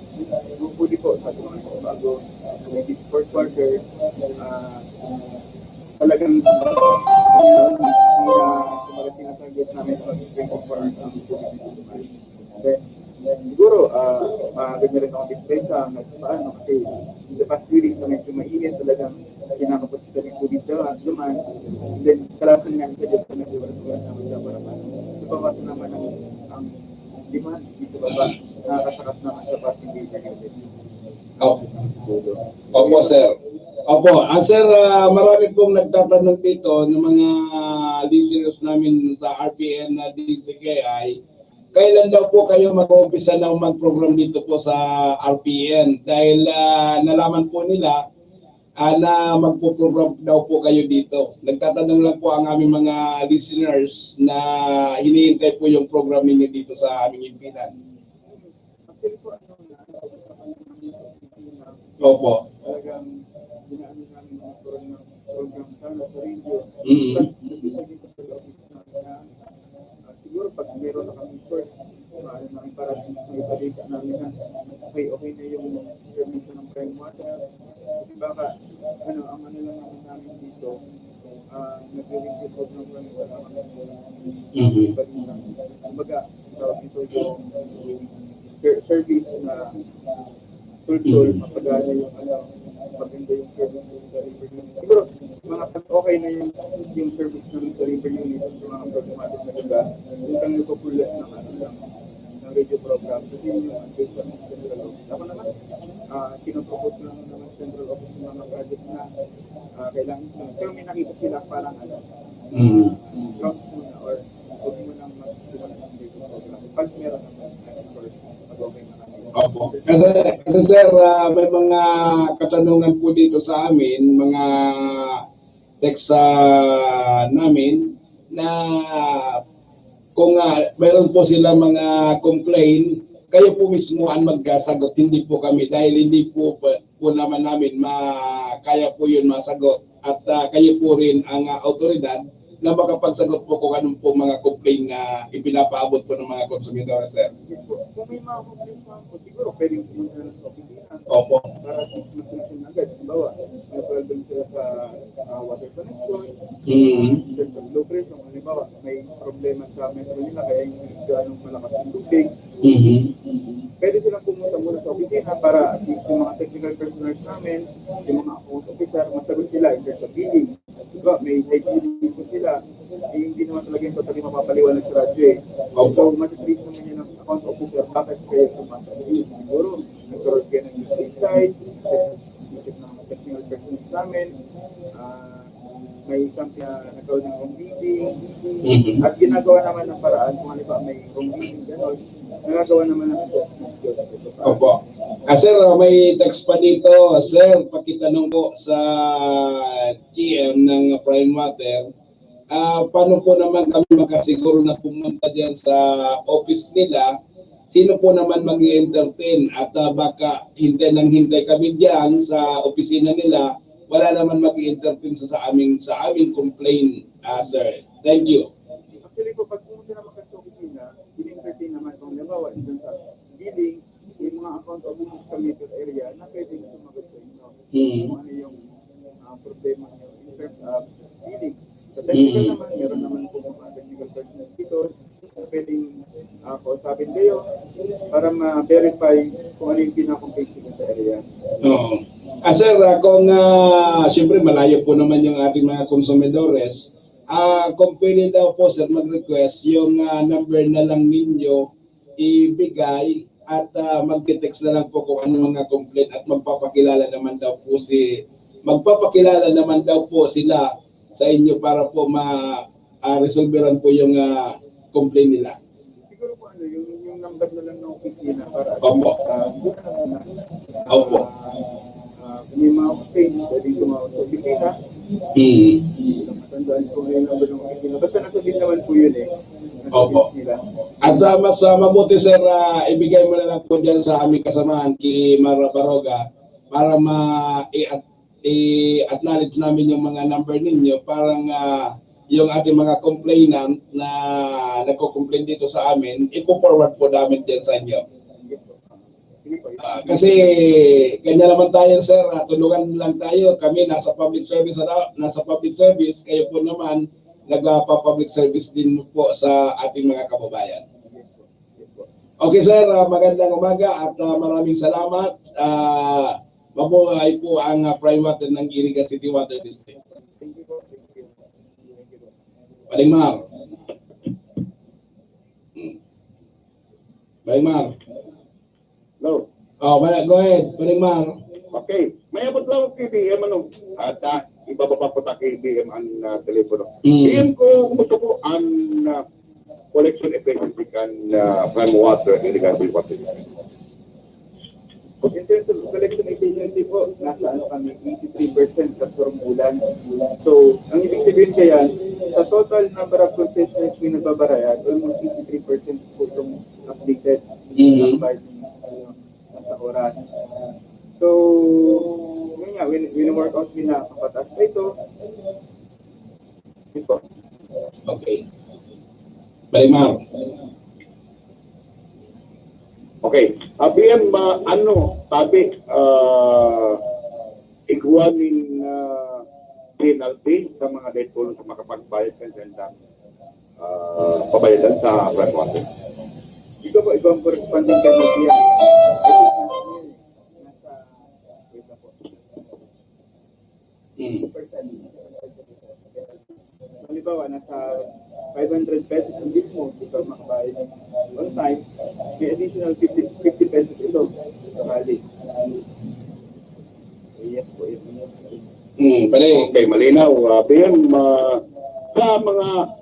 Hopefully po, sa mga bago, sa may fourth quarter, ah, talagang, ah, kumbaga, tinatarget namin sa twenty-four hours ang tubig na dumaan. Then, then siguro, ah, maganda rin akong dispensa, nagpaano, kasi in the past few days na medyo mainit, talagang kinakapos sa yung tubig na dumaan. Then, kalaban nga sa Diyos na nag-iwan-iwan naman sa para paano. Sa baba naman ang, ang demand, dito baba, nakakasakat naman sa passenger unit. Opo. Opo, sir. Opo. Ah, sir, ah, marami pong nagtatanong dito ng mga listeners namin sa R P N na D C K I. Kailan daw po kayo mag-uumpisa na mag-program dito po sa R P N? Dahil ah, nalaman po nila ah, na magpo-program daw po kayo dito. Nagtatanong lang po ang aming mga listeners na hinihintay po yung program ninyo dito sa aming himpilan. Actually po, ano, ano, ano, ano, ano, Opo. Talagang ginaano namin mga program, program sana sa radio. Mm. But, dito sa office namin na, ah, siguro pag meron na kami source, maano namin para may balita namin na okay, okay na yung permission ng Prime Water. Kasi baka, ano, ang ano lang naman namin dito, ah, nagre-receive po ng kami, wala kami Mhm. balita. Kumbaga, tawag ito yung ser- service na tultol, Mhm. mapagana yung ano, maganda yung service ng delivery unit. Siguro, mga pag okay na yung, yung service ng delivery unit sa mga problematic na lugar, yung kang nagpo-pull up ng ano lang, ng radio program. Kasi yun yung update sa mga central office. Ako naman, ah, kinopropose ko lang naman central office ng mga project na, ah, kailangan sunod. Pero may nakita sila parang ano, Mm. Drums muna or huwag mo nang magsimula ng radio program. Pag meron naman, of course, mag-okay na kami. Opo. Kasi, kasi sir, ah, may mga katanungan po dito sa amin, mga text sa namin na kung ah, meron po sila mga complain, kayo po mismo ang magkasagot, hindi po kami, dahil hindi po po, po naman namin ma kaya po yun masagot. At ah, kayo po rin ang ah, autoridad na makapagsagot po kung anong po mga complain na ipinapaabot po ng mga konsumidor, sir. Kung may mga complaints naman po, siguro pwedeng pumunta na sa opisina Opo. para mag-solusyon agad. Halimbawa, may problem sila sa ah, water connection, Mm. in terms of low pressure, halimbawa, may problema sa metro nila, kaya yung ganong malakas ang tubig. Mhm. Pwede silang pumunta muna sa opisina para at least yung mga technical personnel namin, yung mga account officer, masagot sila in terms of billing. Diba, may side billing po sila. Eh, hindi naman talaga yung totally mapapaliwanag sa radyo eh. Opo. So, matitrace naman yun ng account officer, bakit kayo sumasagot? Siguro, nagkaroon kayo ng mistake side, mistake ng technical personnel namin, ah, may something na nagkaroon ng wrong reading, Mhm. at ginagawa naman ng paraan kung ano ba may wrong reading, gano'n, nagagawa naman ng adjustment yun. Opo. Ah, sir, ah, may text pa dito. Sir, pakitanong po sa G M ng Prime Water. Ah, paano po naman kami makasiguro na pumunta diyan sa office nila? Sino po naman mag-i-entertain? At ah, baka hintay nang hintay kami diyan sa opisina nila. Wala naman mag-i-entertain sa, sa aming sa aming complaint, ah, sir. Thank you. Actually po, pag pumunta naman kayo sa opisina, in-entertain naman kung halimbawa, in terms of billing, yung mga account officers sa metro area na pwede na sumagot sa inyo. Hmm. Kung ano yung ah, problema nyo in terms of billing. Sa technical Mm. naman, meron naman po mga technical personnel dito na pwedeng ah, kausapin kayo para ma-verify kung ano yung pinaka-complaint nyo sa area. Oo. Ah, sir, ah, kung ah, siyempre malayo po naman yung ating mga konsumidores, ah, kung pwede daw po, sir, mag-request yung ah, number na lang ninyo ibigay at ah, magte-text na lang po kung ano mga complaint at magpapakilala naman daw po si magpapakilala naman daw po sila sa inyo para po ma ah, resolveran po yung ah, complaint nila. Siguro po ano, yung, yung number na lang ng opisina para Opo. ah, doon na lang na. Opo. Ah, ah, kung may mga complaint, pwede tumawag sa opisina. Hmm. Matandaan ko yung number ng opisina. Basta nasa din naman po yun eh. Nasa Opo. list nila. At ah, mas ah, mabuti, sir, ah, ibigay mo na lang po dyan sa aming kasamahan, ki Mara Baroga, para ma i-, i-acknowledge namin yung mga number ninyo. Parang ah, yung ating mga complainant na nagko-complain dito sa amin, ipo-forward po namin dyan sa inyo. Sige po. Ah, kasi kanya naman tayo, sir, ah, tulungan lang tayo. Kami nasa public service, ano, nasa public service, kayo po naman nagpa-public service din po sa ating mga kababayan. Okay, sir, ah, magandang umaga at ah, maraming salamat. Ah, mabuhay po ang ah, Prime Water ng Iriga City Water District. Paring Mar. Hmm. Paring Mar. Hello. Oh, wala. Go ahead, Paring Mar. Okay. May abot lang ako kay D M, ano? At ah, ibababa ko ta kay D M ang ah, telepono. Mm. D M, ko, kumusta po ang ah, collection efficiency kan ah, Prime Water and Irrigation Water? In terms of collection efficiency po, nasa ano kami, eighty-three percent sa bulan. So, ang ibig sabihin kaya, sa total number of concessions na nagbabarayad, almost eighty-three percent po itong updated. Mhm. By, ano, sa oras. So, yun nga, win, win-work out nila, kapataas pa ito. Yun po. Okay. Paring Mar. Okay. Ah, B M, ah, ano, sabi, ah, igwa nin ah, penalty sa mga dahil tulong sa makapagbayad kan senda, ah, pabayadan sa Prime Water. Ito po, ibang corresponding penalty yan. Nasa, wait lang po. Halimbawa, nasa five hundred pesos ang bill mo, di ka makabayad on time, may additional fifty, fifty pesos ito. Sakali. Yes po, yes po. Hmm, pare. Okay, malinaw. Uh, P M, uh, sa mga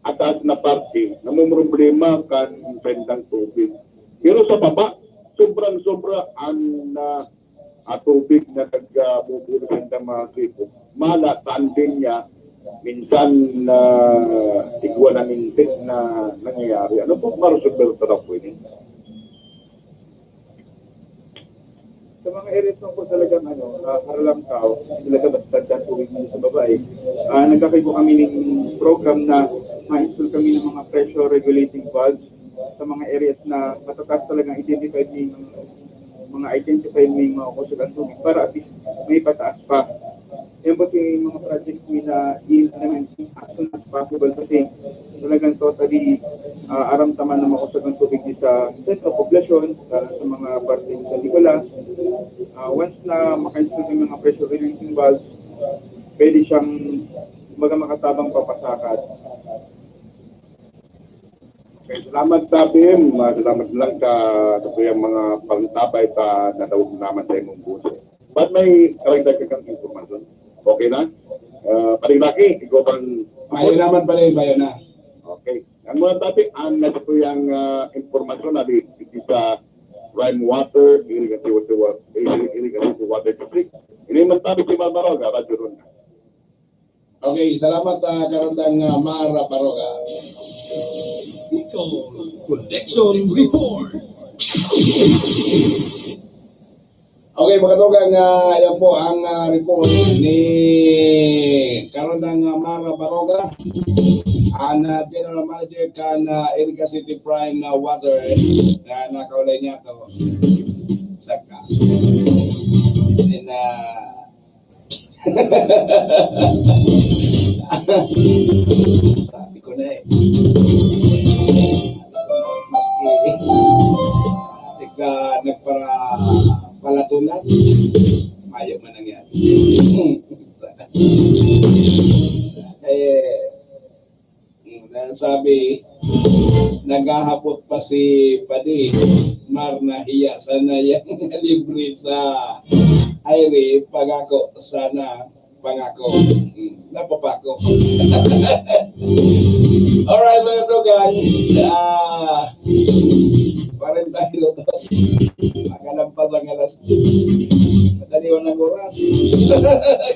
ataas na parte, namumroblema kan rendang tubig. Pero sa baba, sobrang-sobra ang uh, uh, tubig na nagbubulo sa mga gripo. Mala, tandem niya, minsan uh, igwa na mintis na nangyayari. Ano po maresolver sa po ini? Sa mga areas lang po talagang ano, uh, haralangkaw, talaga basta dyan tubig mo sa baba eh. Uh, nagkakaibo kami ng program na ma-install kami ng mga pressure regulating valves sa mga areas na matataas talagang identified ng mga identified may mga kusog ang tubig para at least may pataas pa. Yan po si mga project nila i-implement as soon as possible kasi talagang totally uh, aramtaman na makusog ang tubig sa sentro poblasyon, sa, sa mga parte sa Nicolas. Uh, once na maka-install ng mga pressure releasing valves, pwede siyang kumbaga makatabang papasakad. Okay, salamat sa P M. Uh, salamat lang sa sa tuyang mga pantabay sa nadawog naman sa imong buso. Ba't may karagdag kang impormasyon? Okay na? Uh, Paring Rocky, ikaw bang... Mayo naman pala yung bayo na. Okay. Ang mga topic, ang nasa tuyang uh, impormasyon na di, di sa Rhyme Water, Irigacion to Wa- Iri- Irigacion to Water District. Ini man topic si Mama Roga, Radyo Ronda. Okay, salamat uh, karandang uh, Mara Baroga. Bicol Connection Report. Okay, mga tugang, uh, yan po ang uh, report ni karandang uh, Mara Baroga, ang uh, General Manager kan uh, Iriga City Prime uh, Water na nakaulay niya to. Saka. And, uh, Sabi ko na eh. Maski ika nagpara palatunat, mayo man nangyari. Eh, Sabi, naghahapot pa si Padi, Mar, nahiya sana yang libre sa Aire, pangako sana, pangako. Hmm, napapako. Alright, mga tugang. Ah, kwarenta minutos. Makalampas ang alas diyes. Madali ang oras.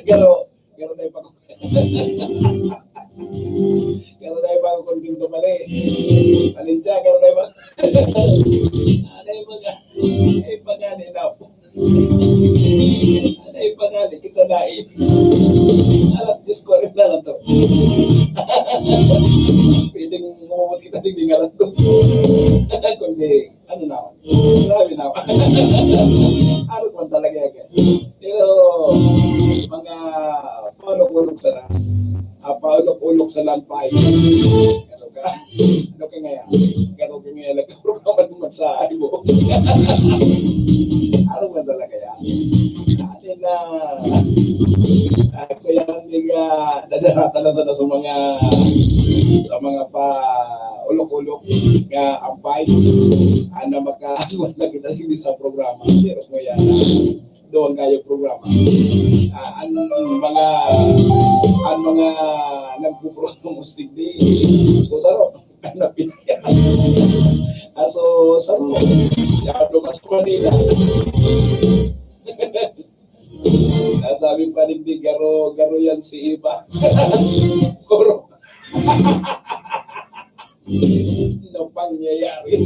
Pero, pero na ipako. Kaya tayo ba kontento pala eh. Paninda, kaya tayo ba? Ano yung mga, eh, pagani na po. Ano yung pagani? Kita na eh. Alas diyes kwarenta na to. Pwedeng mumumot kita din alas dos. Kundi, ano na ako? Grabe na ako. Ano man talaga yan? Pero, mga paulok-ulok sana. Ah, paulok-ulok sa lampay. Ano ka? Ano ka ngayon? Ano ka ngayon? Nagkaproblema naman sa ibo. Ano man talaga yan? Atin na, ah, kaya hindi ka nadarata na sana sa mga, sa mga pa ulok-ulok nga ampay. Ano maka, wala kita hindi sa programa. Pero mo yan. Doon kayo programa. Ah, ang mga, ang mga nagpupromote digdi. So, saro, napilihan. Ah, so, saro, yan, lumas ko Manila. Nasabi pa rin di garo, garo yan si Iba. Kuro. Ano pangyayari?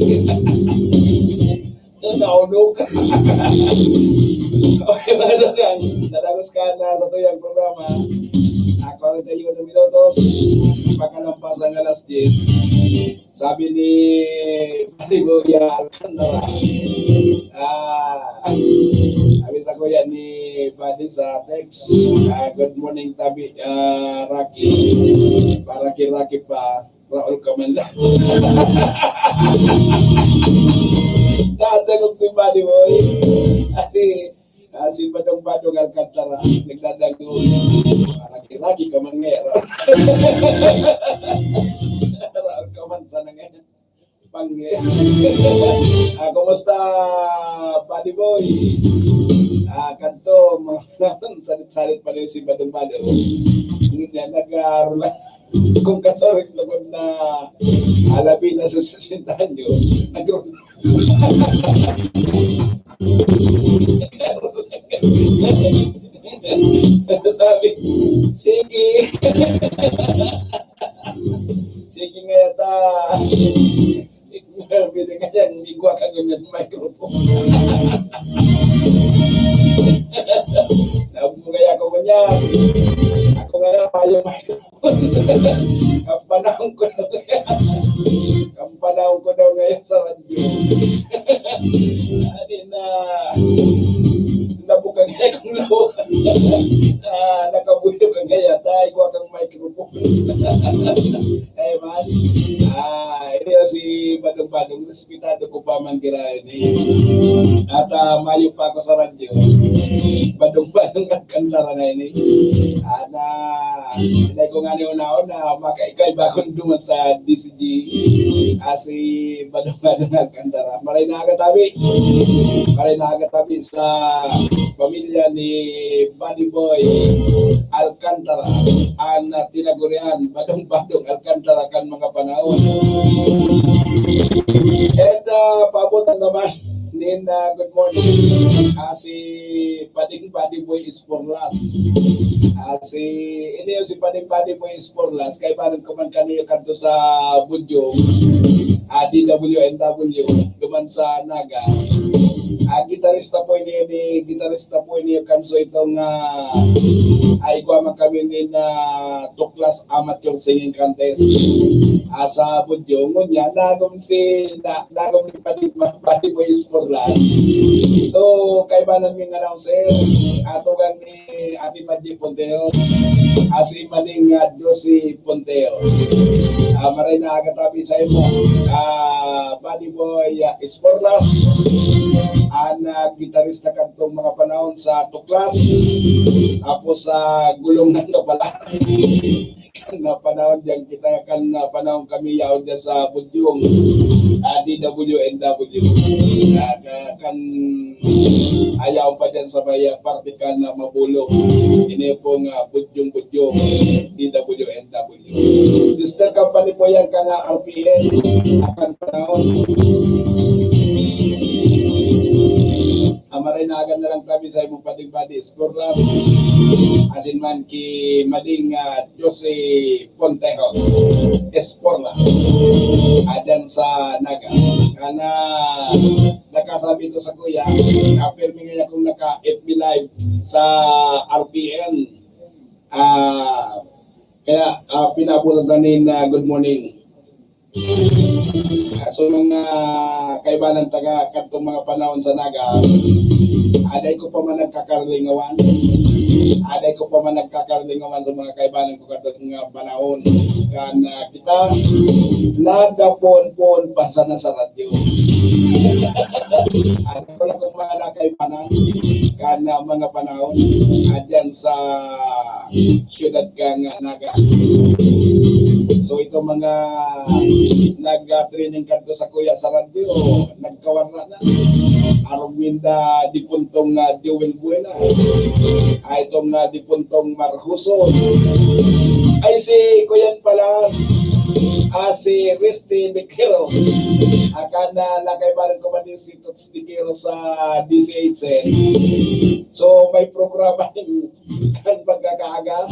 Naulog. Okay, mga tugang. Natapos ka na sa tuyang programa. Ah, kwarenta y uno minutos. Pagkalampas ang alas diyes. Sabi ni Padi Boya Alcantara. Ah, sabi sa kuya ni Padi sa text. Ah, good morning, Tabi, ah, Rocky. Para kay Rocky pa. Raul ka man lang. Nadagog si Buddy Boy. Kasi, Ah, si Badong-Badong Alcantara, nagdadangog. Parang iragi ka man ngayon. Raon ka man sana ngayon. Pang-, ah, kumusta, buddy boy? Ah, kanto, mga salit-salit pa rin si Badong-Badong. Yun yan, nag-aaral lang. Kung kasarit lugod na alabi na sa sesenta anyos, nag-, sabi, sige. Sige nga yata. Pwede ka yan, igwa ka ngunyan microphone. Sabi mo kaya ako ngunyan. Ako nga yan, mayo microphone. Ang panahon ko na kaya. Ang panahon ko daw ngayon sa radyo. Ano na? Nabuka nga akong lawa. Ah, nakabuyo ka nga yata. Igwa kang microphone. Eh, man. Ah, ini si Badong-Badong. Respetado ko pa man kira ini. At, ah, mayo pa ako sa radyo. Badong-Badong Alcantara na ini. At, ah, hinay ko nga ni unahon na makaikay bakong duman sa D C G. Ah, si Badong-Badong Alcantara. Maray na aga tabi. Maray na aga tabi sa pamilya ni Buddy Boy Alcantara. Ang, ah, tinagurian, Badong-Badong Alcantara kan mga panahon. And, ah, paabot na naman nin, ah, good morning. Ah, si Pading Buddy Boy Esporlas. Ah, si, ini si Pading Buddy Boy Esporlas. Kaibanan ko man kaniya kadto sa Budyong, ah, D W N W, duman sa Naga. Ah, gitarista po ini, ni, gitarista po ini, kanso itong, ah, ay, igwa man kami nin, ah, Tuklas Amateur Singing Contest. Ah, sa Budyong, ngunyan, nagom si, na, nagom ni Padi, Padi Boy Esporlas. So, kaibanan mi nga announcer, atugang ni Ate Madji Ponteo, asi maning, ah, Josie Ponteo. Ah, maray na aga tabi sa imo. Ah, Buddy Boy, ah, Esporlas, ang, ah, gitarista kadtong mga panahon sa Tuklas, tapos sa Gulong ng Kapalaran. Kan, ah, panahon diyan kita, kan, ah, panahon kami yaon diyan sa Budyong, ah, D W N W. Ah, ka-, kan, ayaw pa diyan sa may, ah, parte kan, ah, Mabolo. Ini pong, ah, Budyong-Budyong, D W N W. Sister company po yan kan, ah, R P N. Akan panahon. Amaray na agan na lang tabi sa imong Pading Buddy Esporlas. Asin man ki Mading, ah, Josie Pontejos Esporlas. Adan sa Naga. Kana nakasabi ito sa kuya, apirmi nga akong naka F B Live sa R P N. Ah, kaya, ah, pinaabutan na nin, ah, good morning. Ah, so, mga kaibanan taga kadtong mga panahon sa Naga, aday ko pa man nagkakaralingawan. Aday ko pa man nagkakaralingawan sa mga kaibanan ko kadtong mga panahon. Kan, ah, kita, nagapon-pon pa sana sa radyo. Ano ko lang kung mga nakaibanan, kan, ah, mga panahon, ah, dyan sa siyudad kan, ah, Naga. So, ito mga nag-training kadto sa kuya sa radyo, nagkawan na na. Arog ninda dipuntong, ah, Joel Buena. Ah, itong, ah, dipuntong Marhuson. Ay, si Kuyan pala, ah, si Risty Dikero. Akan na nakaibanan ko man din si Toots Dikero sa D C H N. So, may programa din kan pagkakaaga.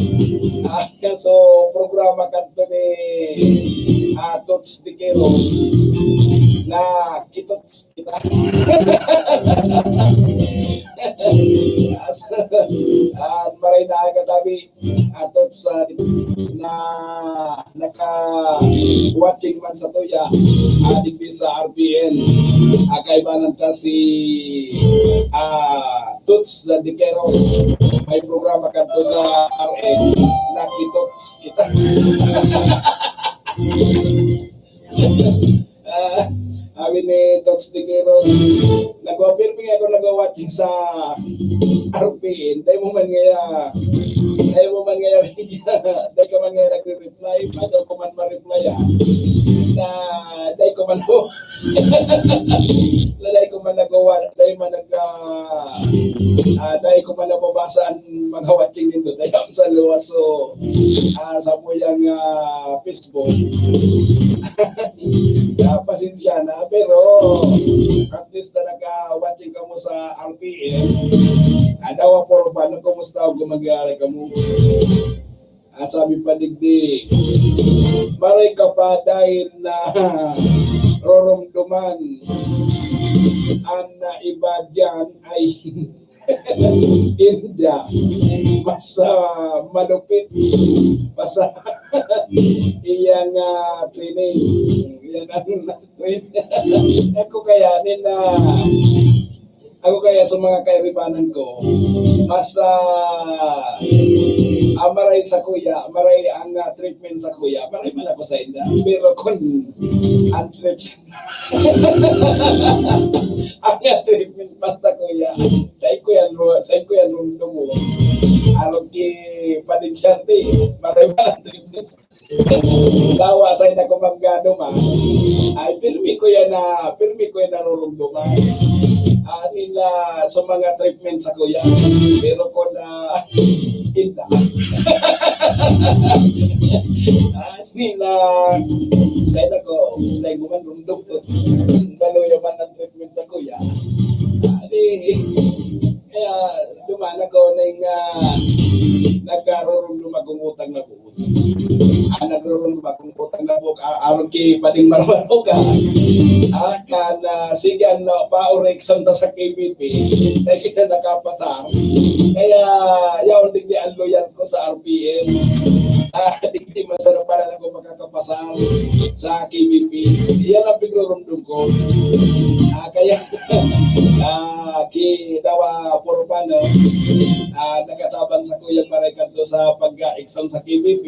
Ah, so, programa kadto ni, ah, Toots Dikero na Kitots kita. Ah, maray na aga tabi, atot sa na naka-watching man sa tuya, ah, digdi sa R P N. Ah, kaibanan ta si, ah, Toots Dikeros. May programa kadto sa R N. Nakitots kita. Ah, sabi ni Toots Dikeros, Kung pirmi nga ako nag-watching sa R P N, dai mo man ngaya, dai mo man ngaya, dai ka man ngaya nagre-reply, paano ko man ma-reply, ah? Na, dai ko man na, dai ko man nagawa, dai man nag, ah, ah, dai ko man nababasa an mga watching nindo. Dai ako sa luwas, so, ah, sa muyang, ah, Facebook. Ah, pasensya na, pero at least talaga watching kamo sa R P N. Ano, apurban, kumusta o gumagala kamo? Ah, sabi pa digdi, maray ka pa dahil na roromdoman an iba diyan ay India. Mas, ah, malupit. Mas, iyang, ah, training. Yan ang training. Ako kaya, nin, ah, ako kaya sa mga kairibanan ko, mas, ah, ah, maray sa kuya, maray ang, ah, treatment sa kuya, maray man ako sa inda. Pero kung ang treatment, ang treatment pa sa kuya, sa kuya, sa kuya, rundo mo. Arog ki Pading Charlie, maray man ang treatment. Dawa sa ina ko magduma, ay pirmi ko yan na, pirmi ko yan narurumduman. Ani na sa mga treatment sa kuya. Pero ko na, inda. Ani na, sa ina ko, dahil mo man rumdum ko. Kaluya man ang treatment sa kuya. Ani, kaya duman ako na yung, ah, nagkarurumdum akong utang na buot. Ah, nagrurumdum akong utang na buot, ah, aron ki Pading Marmaro ka. Ah, kan, ah, sige, ano, pa-orek sa ta sa K B P. Dahil kita nakapasar. Kaya, yaon digdi ang loyal ko sa R P N. Ah, digdi man sana pala ako makakapasar sa K B P. Yan ang pigrurumdum ko. Ah, kaya, ah, ki Dawa Purpano, ah, nakatabang sa kuyang maray kadto sa pag-exam sa K B P,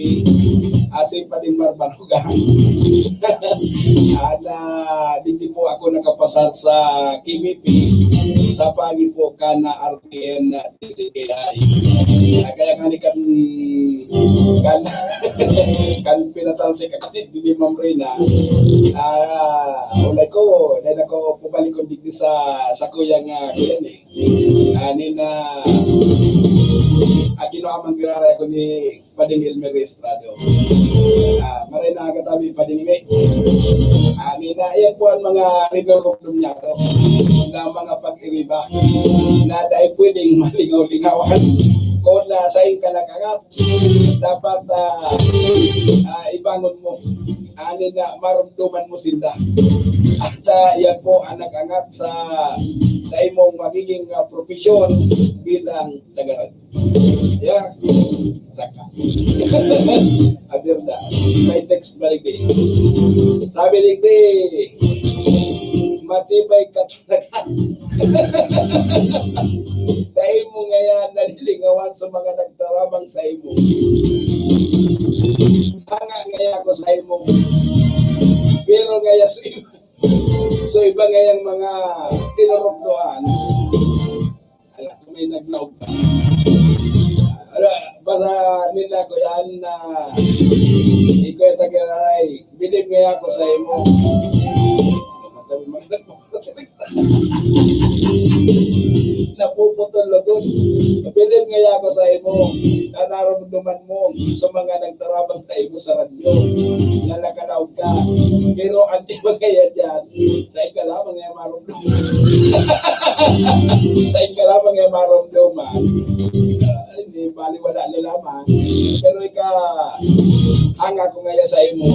ah, si Pading Marmaro ka. Ah, na, digdi po ako nakapasar sa K B P, sa pagi po kan R P N D C K I. Ah, kaya nga ni kan, kan, kan pinatalsik ako ni, ni Ma'am Reyna. Ah, ulay ko, dahil ako pabalik ko digdi sa, sa kuyang, ah, kuyan eh. Ani na, ah, kinuha man giraray ako ni Pading Elmer Estrado. Ah, maray na aga tabi, Pading Ime. Ani na, yan po ang mga rinurukdom niya to, na mga pag-iriba na dai pwedeng malingaw-lingawan. Kung na saing ka nag-angat, dapat, ah, ah, ibangon mo. Ani na, marumduman mo sinda. At, ah, yan po ang nag-angat sa, sa imong magiging, ah, propesyon bilang tagaragot. Yeah. Saka. Abirda. May text balik eh. Sabi ni Gre, matibay ka talaga. Dai mo ngayan nalilingawan sa mga nagtarabang sa imo. Tanga ngaya ako sa imo. Pero ngaya sa imo. So, iba ngayang mga tinurukdoan. Ala, may naglaog pa. Ala, basta nila ko yan na ikaw yung tagararay. Bilib ngaya ako sa imo. Napuputol lugod. Bilib ngaya ako sa imo. Nararamdaman mo sa mga nagtarabang sa imo sa radyo na nakalaog ka. Pero ang iba kaya dyan, sa ika lamang ay marumdum. Sa ika lamang ay marumduman. Ah, hindi, baliwala na lamang. Pero ika, hanga ko ngaya sa imo.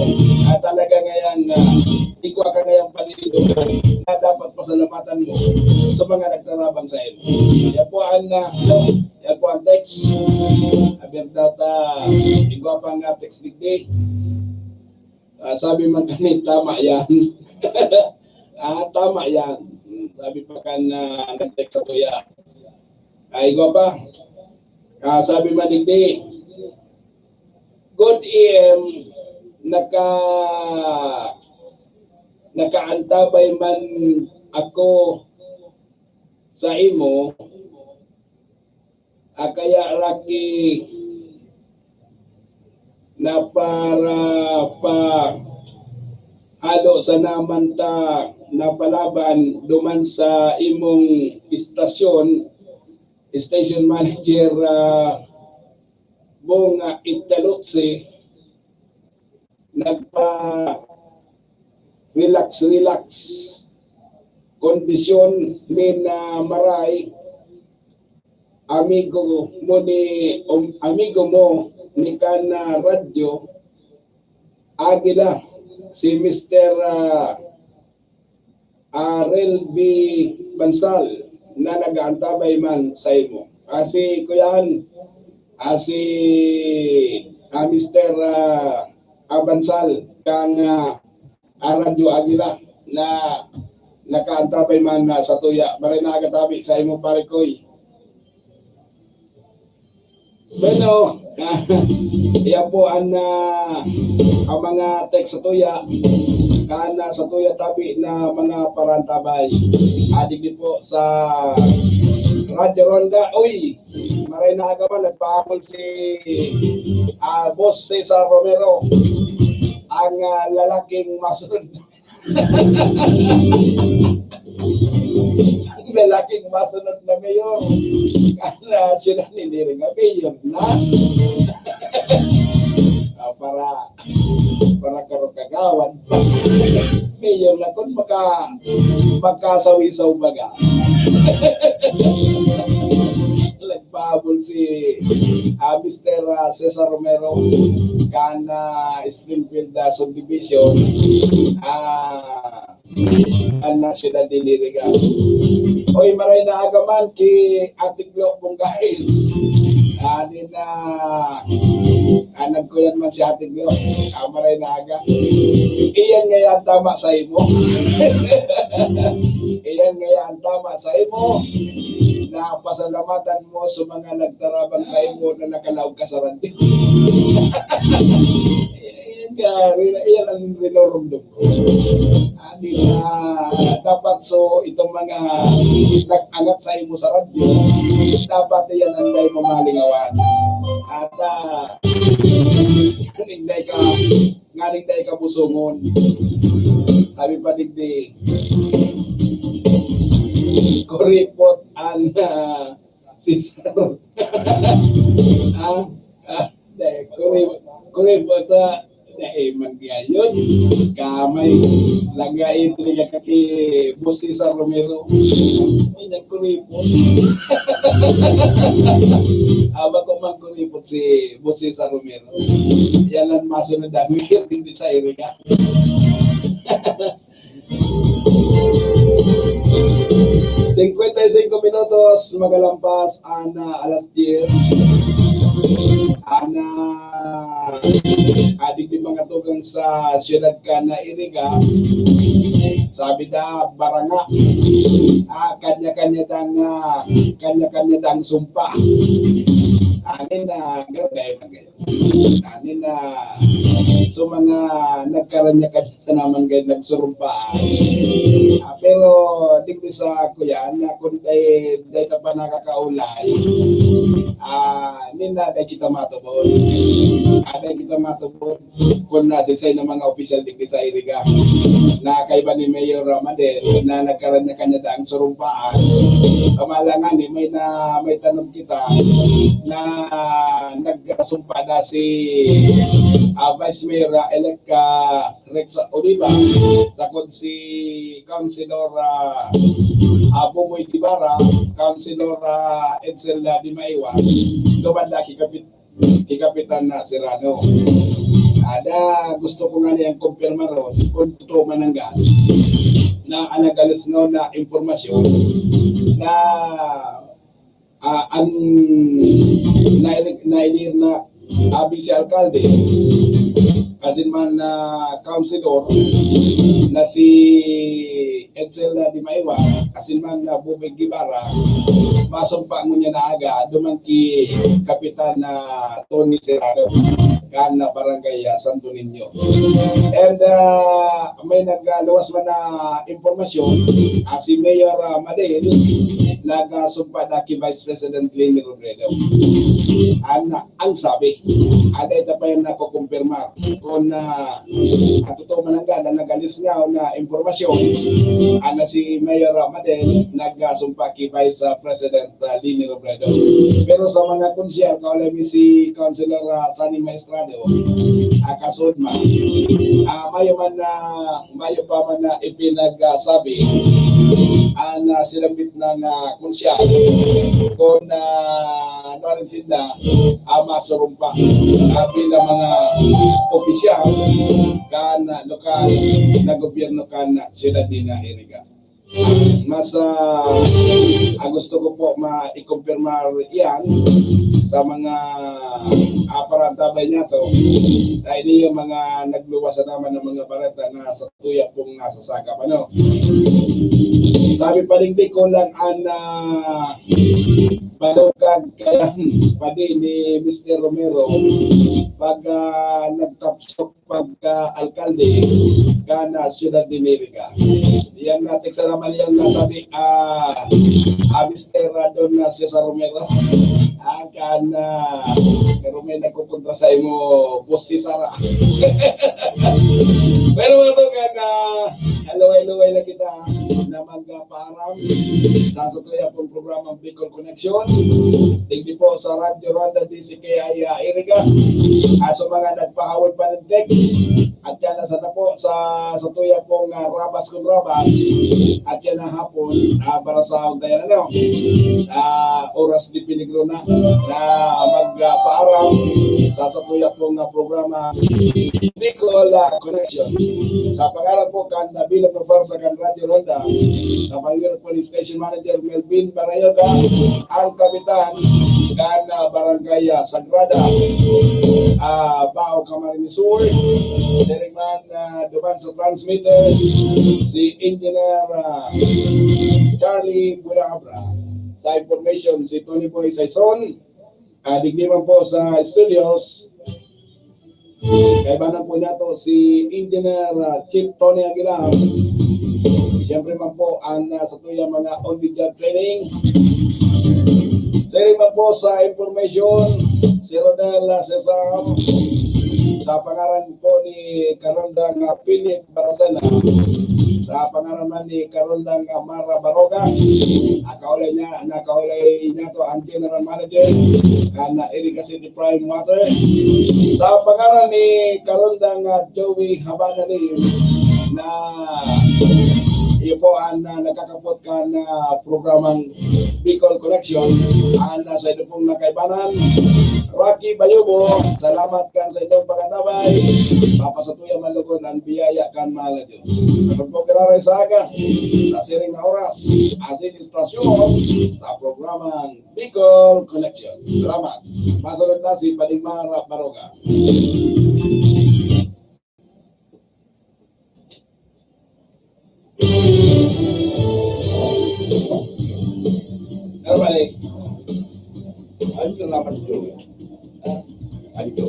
At talaga ngayang, ah, igwa ka ngayang panindugan na dapat pasalamatan mo sa mga nagtarabang sa imo. Yan po ang, ah, ano, yan po ang text. Abirda ta, igwa pa nga text digdi. Ah, sabi man kani, tama yan. Ah, tama yan. Hmm, sabi pa kan, ah, nag-text sa kuya. Ay, igwa pa. Ah, sabi man digdi, good E M, naka-, nakaantabay man ako sa imo, ah, kaya laki na para pa halo sa naman ta napalaban duman sa imong istasyon, station manager, ah, Bong, ah, Itchalutse, nagpa-relax-relax. Kondisyon nin, ah, maray, amigo mo ni, um, amigo mo ni kan, ah, Radyo Agila, si Mister, ah, ah, Rel B Bansal na nag-aantabay man sa imo. Ah, si Kuyan, ah, si, ah, Mister, ah, ah, Bansal, kan, ah, ah, Radyo Agila na nakaantabay man na sa tuya. Maray na aga tabi sa imo, Pare Koy. Bueno, iyan po ang, ah, ang mga text sa tuya, kan, ah, sa tuya tabi na mga parantabay. Adik din po sa Radyo Ronda. Uy, maray na aga man, nagpahabol si, ah, Boss Cesar Romero, ang, ah, lalaking masunod. Ang lalaking masunod na mayor. Kan, ah, siyudad ni Diriga, mayor na. Ah, para, para karo kagawad. Mayor na kun maka-, makasawi-saw baga. Nagpahabol si, ah, Mister, ah, Cesar Romero kan, ah, Springfield, ah, Subdivision, ah, kan, ah, siyudad ni Diriga. Oy, maray na aga man ki Ate Glo Bonggail. Ani na, ah, nagkuyan man si Ate Glo. Ah, maray na aga. Iyan ngaya ang tama sa imo. Iyan ngaya ang tama sa imo. Na pasalamatan mo sa mga nagtarabang sa imo na nakalaog ka sa radyo. Iyan nga, iyan ang rinoromdom ko. Ani na, dapat so, itong mga nag-angat sa imo sa radyo, dapat iyan ang dai mo malingawan. At, ah, nganing dai ka, nganing dai ka busongon. Sabi pa digdi, kuripot an, ah, Cesar. Ah, ah, dai, kuri-, kuripot, ah, dai man kaya yun. Kamay, lagay, talaga ka ki Boss Cesar Romero. Ay, nagkuripot. Ah, bako man kuripot si Boss Cesar Romero. Yan ang masunod ang mayor din sa Iriga. Cincuenta y cinco minutos, magalampas an, ah, alas diyes. An, ah, adik di mga tugang sa siyudad kan Iriga, sabi da, baranga. Ah, kanya-kanya dang, ah, kanya-kanya dang sumpa. Anin na, gagay, gagay. Anin na, so mga nagkaranyakan sa naman kayo nagsurumpaan. Ah, pero digdi sa kuya, na kung dai, dai ta pa nakakaulay, ah, nina dai kita matubod. Ah, dai kita matubod kung nasisay na mga opisyal digdi sa Iriga. Na kaiba ni Mayor Ramadel na nagkaranyakan niya daang surumpaan. Kamalangan ni may na, may tanom kita na nagsumpa na si, ah, Vice Mayor, ah, elect, ah, Rex Oliva, takod si Councilor, ah, ah, Buboy Guevara, Councilor, ah, Edsel, ah, Di Maiwa, duman na ki Kapit-, ki Kapitan na Serrano. Ada, gusto ko nga niyang kumpirmaron kung totoo man ang gaan na ang nag-alis nga na impormasyon na ah, an naili-, nailir na, ah, vice alkalde, asin man na councilor na si Edsel na Di Maiwa, asin man na Bobeng Guevara, masumpa ngunyan na aga, duman ki Kapitan na Tony Serrano. kan, ah, Barangay, ah, Santo Niño. And, ah, may nagluwas man na impormasyon, ah, si Mayor, ah, Madel, nagsumpa na ki Vice President Leni Robredo. An, ang sabi, ada ito pa yung nakukumpirmar. Kung, ah, ang totoo man ang gana, nagalis nga na impormasyon, ah, na si Mayor, ah, Madel, nagsumpa ki Vice, ah, President, ah, Leni Robredo. Pero sa mga konsyal, kaulay mi si Councilor, ah, Sonny Maestrado, ah, kasod man. Ah, mayo man na, mayo pa man na ipinagsabi, ah, na sinambit na nga konsyal, kung, ah, ano rin sila, ah, masurumpa, ah, bilang mga opisyal kan, ah, lokal na gobyerno kan, ah, siyudad ni Iriga. Mas, ah, ah, gusto ko po ma-i-confirmar yan sa mga, ah, parantabay niya to. Dahil yung mga nagluwas na naman ng mga bareta na sa tuya pong nasasagap, ano. Sabi pa rin, di ko lang an, ah, palugag kaya padi ni Mister Romero pag, ah, nagtapsok pagka-alkalde kan, ah, siyudad ni Iriga. Yan na, teksa naman yan na tabi, ah, ah, Mister Radon na Cesar Romero. Ah, kan, ah, pero may nagkukontra sa imo, Boss Cesar, ah. Pero mga to, kan, ah, luway-luway na kita na magpaaram sa satuya pong programang Bicol Connection. Digdi po sa Radyo Ronda D C K I, ah, Iriga. Ah, sa mga nagpahawol pa ng text, at yan, nasa na po sa, sa tuya pong, ah, Rabas kung Rabas. At yan ang hapon, ah, para sa untayan, ano, ah, oras di peligro na, na magpaaram sa, sa tuya pong, ah, programa Bicol, ah, Connection. Sa pangalan po kan, ah, Bill of Reforma sa kan Radyo Ronda, sa pangalan po ni Station Manager Melvin Barayoga, ang kapitan kan, ah, Barangay, ah, Sagrada, ah, Bao, Camarines Sur. Siring man, ah, duman sa transmitter, si Engineer, ah, Charlie Bulabra. Sa information, si Tony Boy Saison. Ah, digdi man po sa studios, kaibanan po niya to si Engineer, ah, Chief Tony Aguilar. Siyempre man po ang, ah, sa tuya mga on the job training. Siring man po sa information, si Rodel, ah, Cesar, sa pangaran po ni Karonda nga Philip Baracena, sa pangaran man ni Karonda nga Mara Baroga, nakaulay niya, nakaulay niya to ang General Manager kan Iriga City Prime Water. Sa pangaran ni Karonda nga Joey Habana Lim, na iyo po ang, ah, nagkakapot kan, ah, programang Bicol Connection, ang, ah, sa ito pong nakaibanan, Rocky Bayubo, salamat kan sa itong pagandabay, papasatuya man lugod ang biyaya kan mahal na Diyos. Ano po, kiraray sa aga, sa siring na oras, asin istasyon, sa programang Bicol Connection. Salamat. Masunod na si Padigma Rap Baroga. Normally, ano ka naman ito? Ha? Ano ito?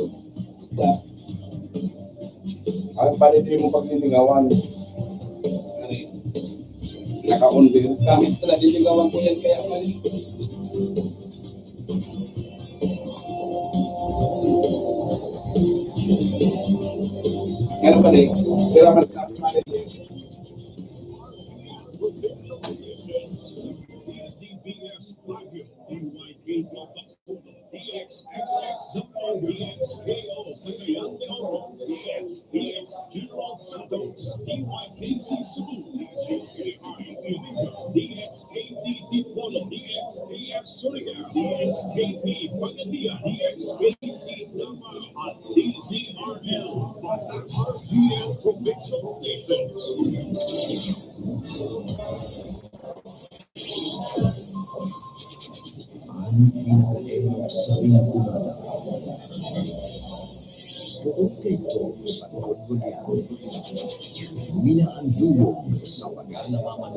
Ang pwede mo pagliligawan. Ano yun? Naka-on din. Gamit ko na, liligawan ko yan kaya mali. Ano ba, eh? Pero mas Ang pinakaenos sa pinagkunanan. Bukod kaidto, sa Cordillera, minaanduyog sa pagkakalaman